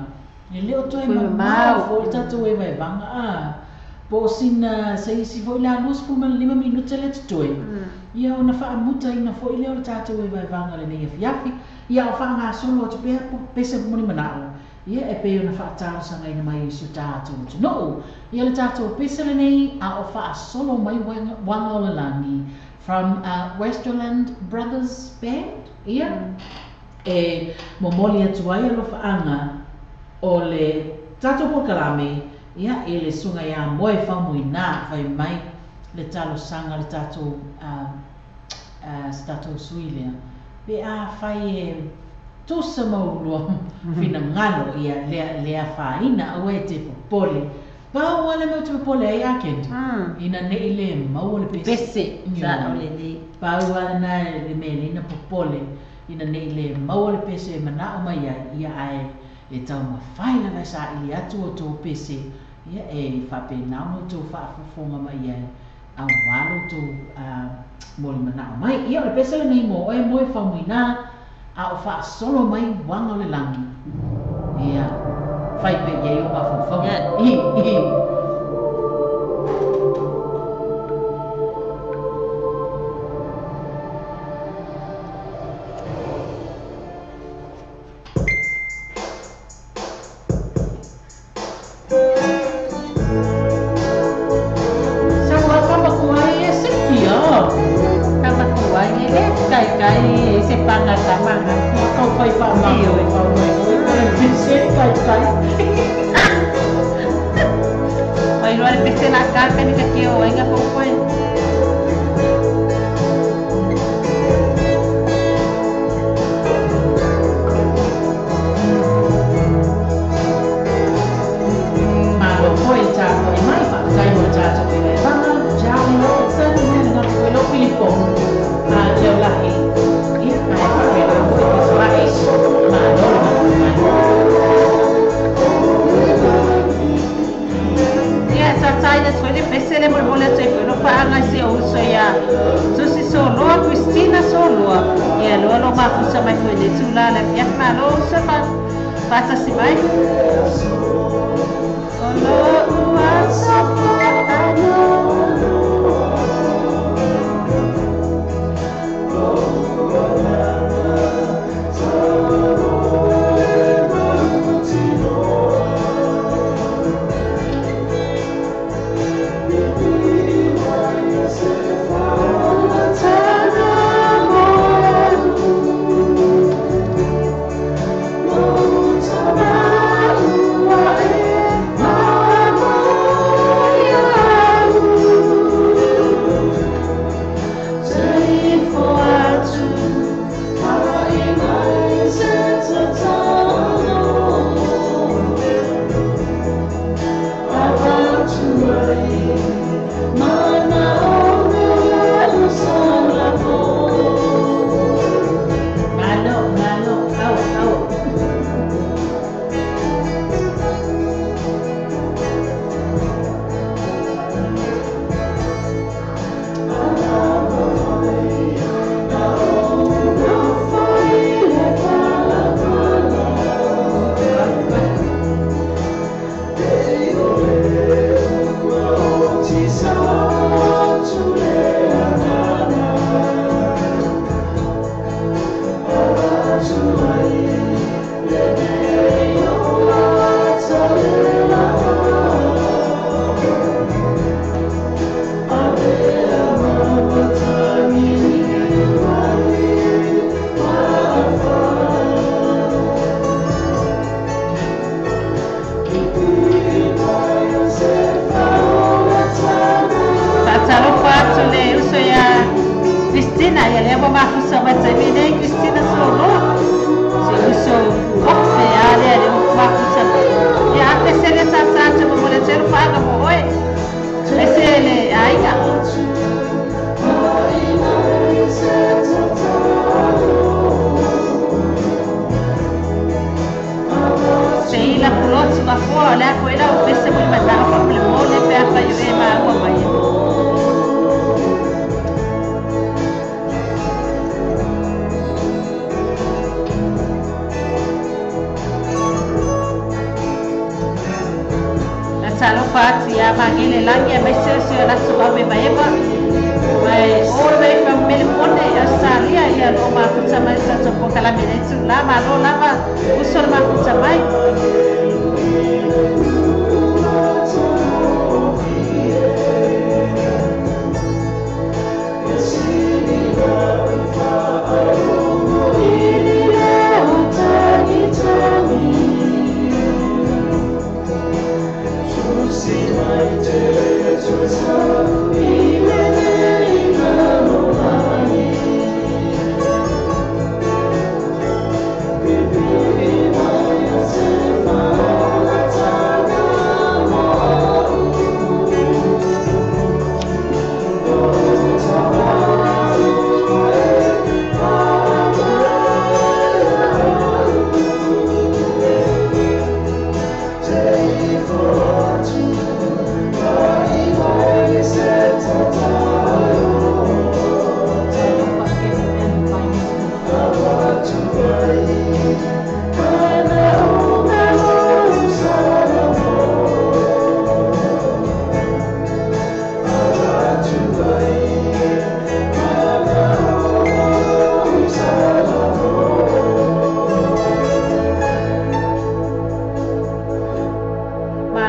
E lē o toe mamao foi le tatou evaevaga a. Po o sina se isi foi la 25 minute le totoe. Ia ona faamutaina foi lea o le tatou evaevaga lenei afiafi. Ia o faagasolo atu pea pese momoli manao. Ia e pei ona faatalosagaina mai i si o tatou atunuu. Ia le tatou pese lenei a o faasolo mai waga o le lagi from Westerland Brothers Band. Ia e momoli atu ai alofaaga o le tatou polokalame. Ia e le suga iā moe faumoinā fai mai le talosaga le tatou Se tatou sui lea pe afai e tusa ma ulua finagalo ia lea le afaina aua e te popole. Pau lava le mea ou te popole ai a Candy, ina ne i le maua le pese. Pese, sa'o lenei. Pau lava lena le mea e lei na popole, ina ne i le maua le pese e mana'o mai ai, ia ae e taumafai lava e saili atu outou pese, ia e faapena ona outou faafofoga mai ai, auā lo outou molimana'o mai. Ia o le pese lenei mo oe moe faumuina, a o faasolo mai uaga o le lagi. Ia, fai pea i ai ou mafaufauga. Sau a tama kuai e seki a. Tama kuai e le kaikai e se panga tama nga. Ua kau fai whaamanga Ioe. e whau mai oe ko le pese kaikai. Mai loa le pese la kaka ni ka kio ai nga fofoe. Malo foi le tapuai mai, faafetai mo le tatou vaevaevaga, Charlie Robertson, ia lena foi lou Filipo, Leolahi, ia ae faapena foi Pisola'i, malo le mafuta mai. Ia tataina foi le pese le molemole atu ai foi lo paaga i si ou uso ia Susi Soloa, Christina Soloa. Ia loa lo mafuta mai foi le tula le afiafi malo uso fa faatasi mai. O lo'u aso faano. Malo, malo, au, au. Faatalofa atu le uso ia Christina ia lea ua mafusa mai taimi nei Christina Soloa. Si uso ofe a lea le ua mafusa mai. Ia a pese le tata atu mo le telu paaga mo oe. Pese le aiga. Se ila puloti mafoa o lea koe lau pese mo i manao fa mo le mole pe a fai o e maua mai. Talofa atu ia Magele lagi aemaise o si o latou auemaema mai all the way from Melbourne Australia ia lo mafuta mai sa tatou polokalame nei tula malo lava uso le mafuta mai.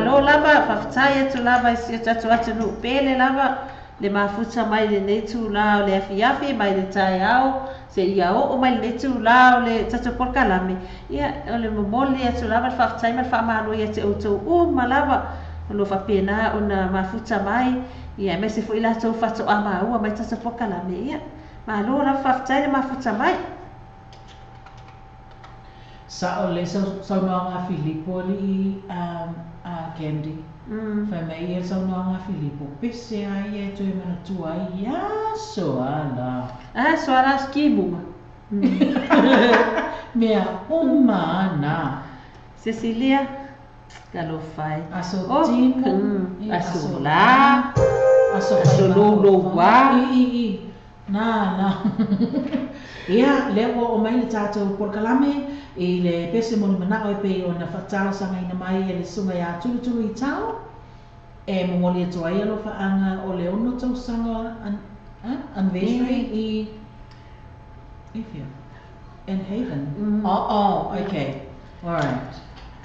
Malo lava faafetai atu lava i si o tatou atunuu pele lava le mafuta mai lenei itulā o le afiafi mai le taeao seia oo mai lenei itulā o le tatou polokalame. Ia o le momoli atu lava le faafetai ma le faamalo ia te outou uma lava o lo o faapena ona mafuta mai, ia aemaise foi latou faatoa maua mai tatou polokalame. Ia malo lava faafetai le mafuta mai. Sa'o lelei saunoaga a Filipo alii a Candy. Fai mai ia le saunoaga a Filipo, pese a ia e toe manatua ai i aso ala. Aso ala aso kimuga. Mea uma ana. Cecilia, talofa e. Aso timu, aso la, aso aso louloua. I, i, i. Na, na. Ia, lea ua oo mai le tatou polokalame i le pese mo le manao e pei ona faatalosagaina mai e le susuga ia Tulutulu i Tao e momoli atu ai alofaaga o le 6 tausaga anniversary i i fea? In Haven. Oh, oh, okay. All right.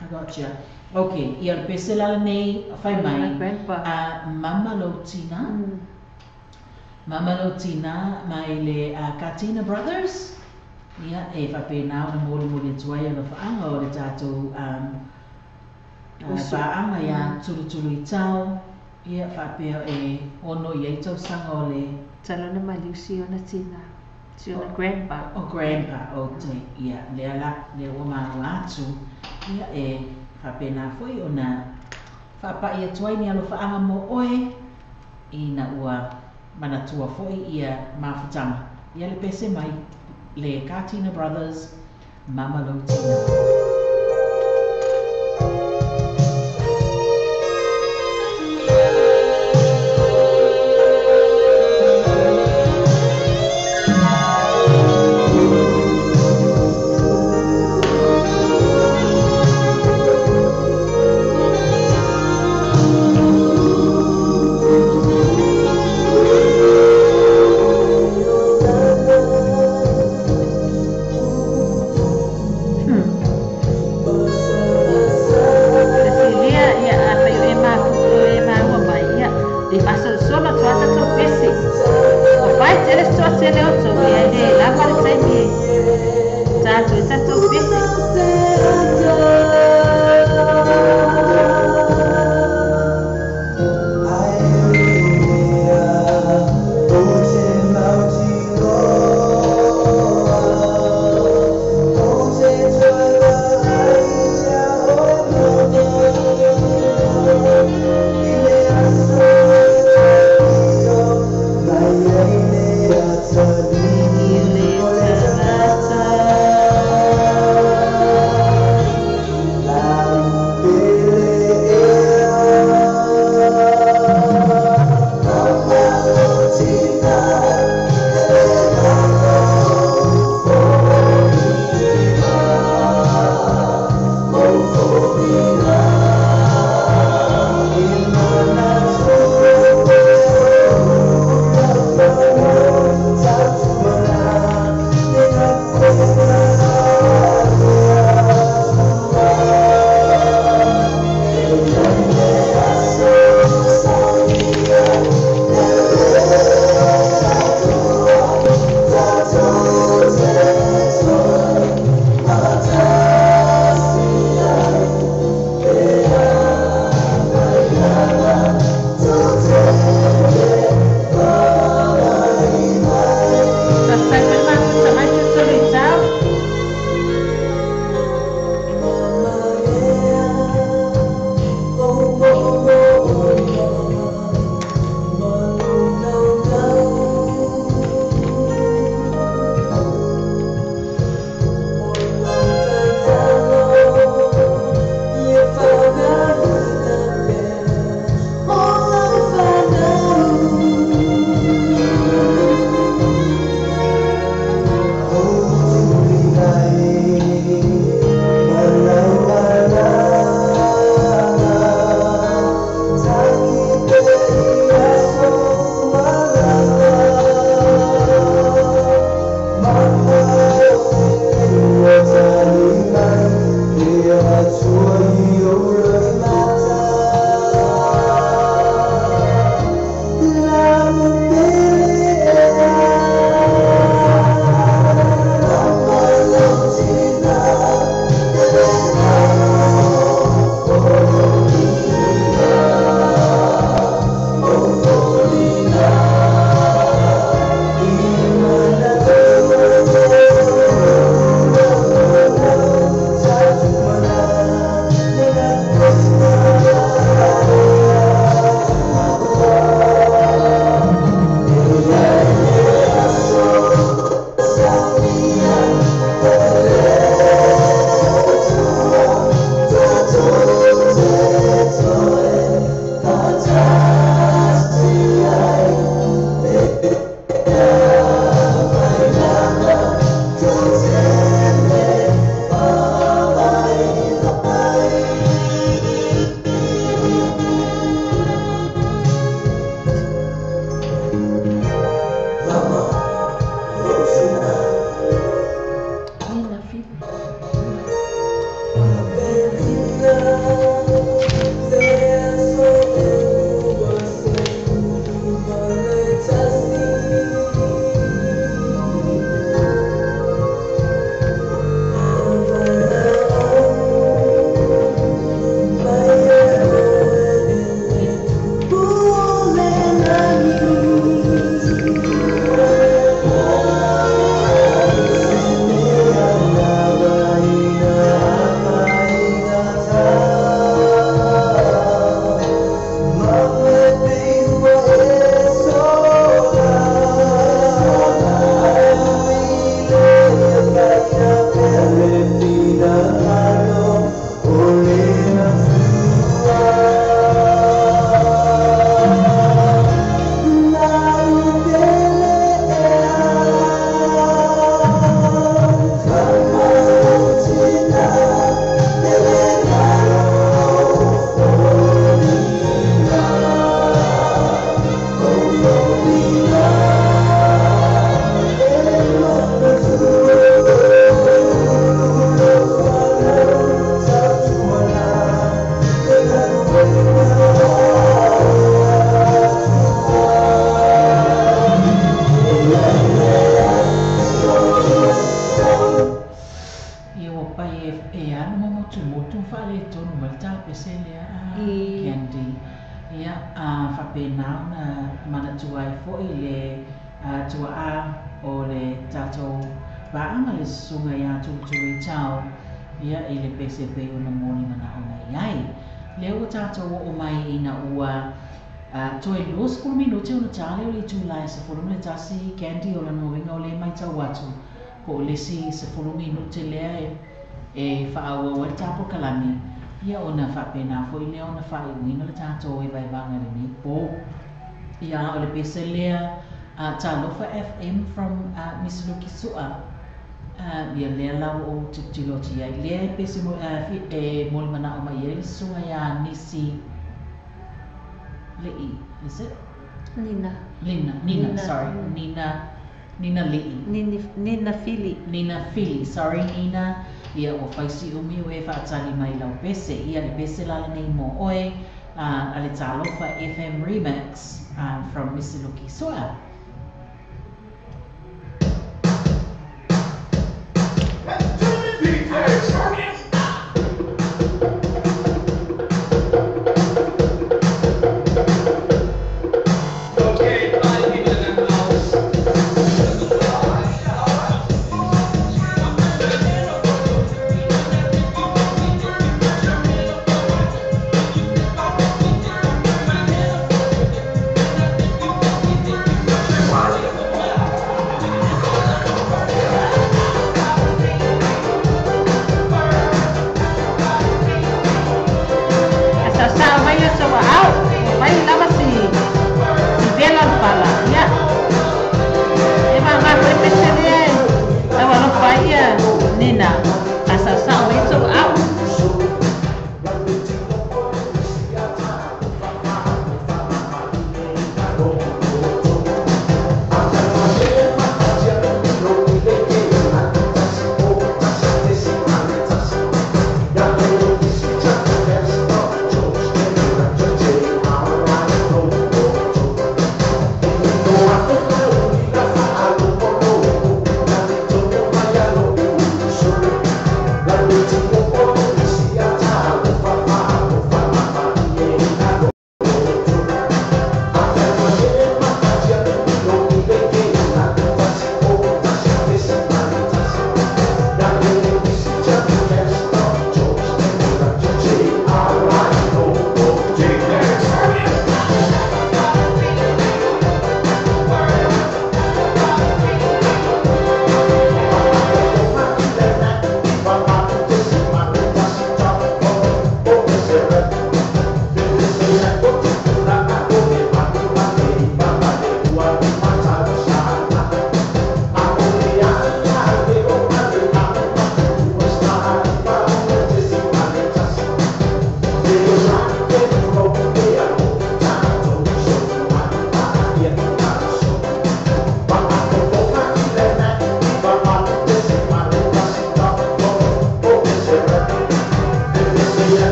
I got you. Okay, ia o le pese la lenei fai mai a Mama lou tina. Mama lou tina mai le Katina Brothers, ia, e faapena ona molimoli atu ai alofaaga o le tatou paaga ia Tulutulu i Tao, ia, faapea e ono i ai tausaga o le. Masalo na maliu si ona tina, si ona grandpa. O grandpa, okay, ia, lea la, lea ua maua atu, ia, e faapena foi ona faapai atu ai ni alofaaga mo oe, ina ua manatua foi ia mafutaga. Ia le pese mai le Katina Brothers, Mama lou tina. Ia faapena ona manatua ai foʻi le tuaʻā o le tatou paaga le susuga iā Tulutuluitao ia i le pese pei ona moli manaʻo mai ai. Lea ua tatou oo mai ina ua toe 20 minute ona ta lea o le itulā e 11 Candy o lona uiga o lea e maitau atu po o le isi 10 minute lea e faaauau ai le ta polokalame ia ona faapena foi lea ona faaiuina le tatou vaevaega i lenei po. Ia o le pese lea Talofa FM from Miss Luki Su'a. Ia lea la ua ou tilotilo atu i ai. Lea e pese e molimanaʻo mai ai le susuga iā Nisi Li'i, is it? Nina. Nina, Nina, sorry. Nina, Nina Li'i. Nina Fili. Nina Fili, sorry Nina. Ia ua fai si umi o e faatali mai lau pese. Ia le pese la lenei mo oe a le Talofa FM Remix from Miss Luki Su'a. Okay, party people in the house. Sausau mai o sa au, mai lava si vela le pala. Ia. E ma ma koe pese lea e tau alofa ai ia Nina. A sausau mai o sa au.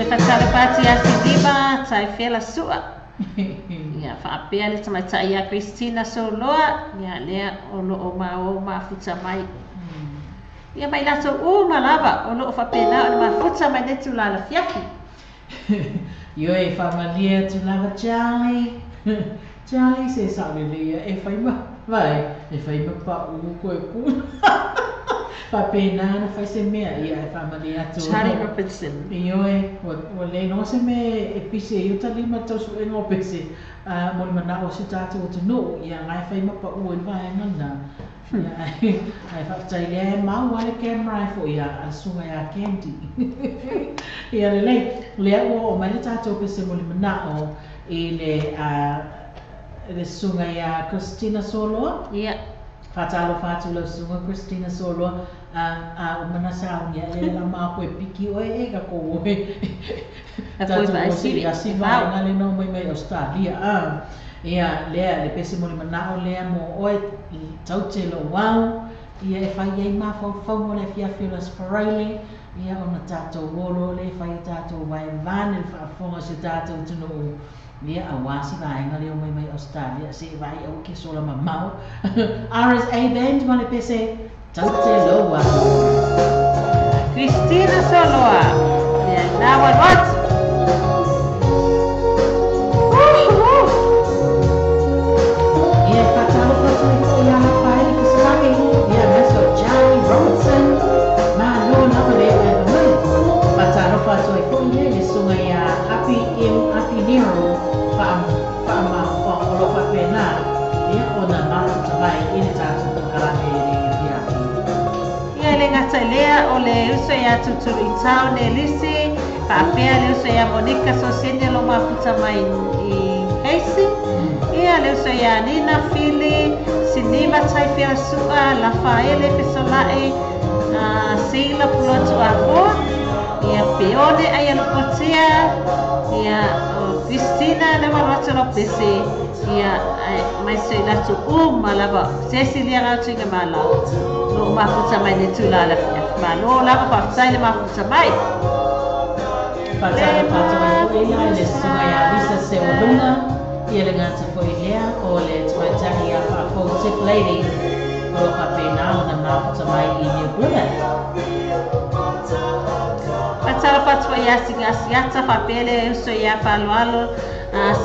Fatalofa atu ia Siliva Taifela Sua. Ia faapea le tamaitai ia Christina Soloa, ia lea o loo maua mafuta mai. Ia ma i latou uma lava o loo faapena ona mafuta mai le itulā le afiafi. Ioe, faamalie atu lava Charlie. Charlie se sao lelei ia e fai ma vai, e fai ma paʻu koe puna. Faapena na fai se mea ia e faamalie atu. Charlie Robinson. Ioe, ua le iloa se mea e pise ai uta lima tau suega o pese mo le manao o si o tatou atunuu ia nga e fai ma paʻu ai le vaega lena. Ia ae faafetai lea e mau lava le camera ai foi a le susuga ia Candy. Ia lelei, lea ua oo mai le tatou pese mo le manao i le le susuga ia Christina Soloa. Ia. Faatalofa atu lau susuga Christina Soloa, a uma na saunia lea la ma koe piki oe e ka kou oe tatou o se ia si vaega le nau mai mai Australia a ia lea le pese mo le manao lea mo oe tau te lou au ia e fai ai mafaufauga o le afiafi o le Aso Faraile ia ona tatou olo lea e fai o tatou vaevaene le faafofoga o si o tatou atunuu ia auā si vaega lea o mai mai Australia se e vaai aua ke sola mamao RSA Band ma le pese tau te lou au. Christina Soloa, ia na ua alu atu. Ia e faatalofa atu ai foi ia Rafaele Fesolai, ia aemaise o Charlie Robertson, malo lava le evaeva mai. Faatalofa atu ai foi ia i le susuga ia Api M Api Nero o lo o faapena ia ona mafuta mai i le tatou polokalame i lenei afiafi. Ia e le gata i lea, o le uso ia Tutulu i Tao Nelisi, faapea le uso ia Monica Sosenia lo mafuta mai i Casey, ia le uso ia Nina Fili, Siniva Taifea Sua, Lafaele Fesolai, Seila Pulotu Afoa, ia Peone Aia Lupotea, ia o Christina le ua alu atu lau pese, ia mai se i latou uma lava Cecilia Rautuiga Mala lo o mafuta mai le itulā le afiafi. Malo lava faafetai le mafuta mai. Faatalofa atu ai foi la i le susuga ia Lisa Seualuga, ia le gata foi lea o le tamaitai ia Faafou Tip Lady o lo o faapena ona mafuta mai i New Plymouth. Faatalofa atu foi ia Siga Asiata faapea le uso ia Faaaloalo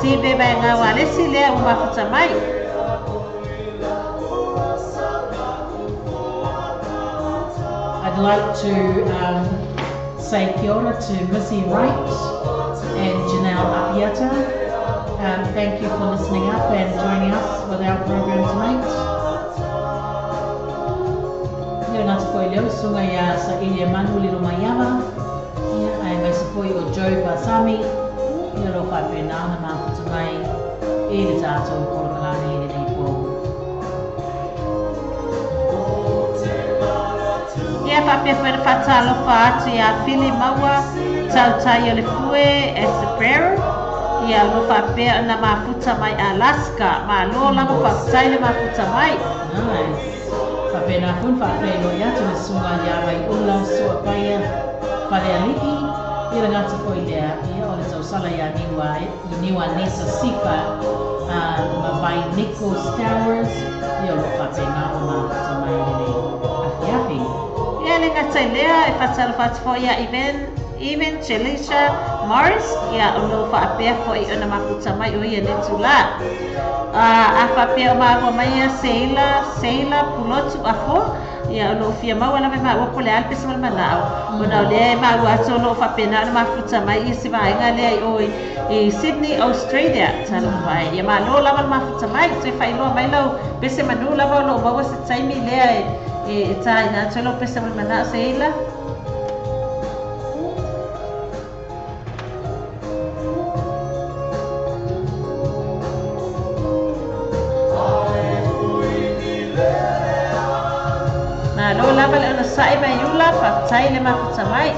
Sive Vaegau Alesi lea ua mafuta mai. I'd like to say kia ora to Missy Wright and Janelle Apiata. Thank you for listening up and joining us with our program tonight. Ia ngāti foi leo susuga ia Saili Manu Lilo Maiava, ia aemaise foi o Joe Basami, ia lo faapena ona mafuta mai i le tatou polokalame i lenei po. Ia faapea foi ona faatalofa atu ia Fili Maua, Tautai o le Fue, Esabero, ia o lo faapea ona mafuta mai Alaska. Malo lava faafetai le mafuta mai. Nice. Faapena foi ona faafeiloai atu le susuga ia Vaiula Suapaia Falealii, ia le gata foi lea, ia o le tausala ia Niua, Niua Nisa Sifa, ma Vai Nico Stowers, ia o lo o faapena ona mafuta mai lenei afiafi. Ia le gata i lea, e faatalofa atu foi ia Ivan, Evangelisha Morris, ia o lo o faapea foi ona mafuta mai o ia le itulā. A faapea o maua mai ia Seila, Seila Pulotu Afoa, ia o lo o fia maua lava e maua po o le a le pese ma le manao, ona o lea e maua atu o lo o faapena ona mafuta mai ia se vaega lea i o i Sydney, Australia. Talofa e. Ia malo lava le mafuta mai, toe faailoa mai lau pese manu lava o lo o maua se taimi lea e tāina atu ai lau pese ma le manao, Seila. Malo lava le onosai mai ula, faafetai le mafuta mai.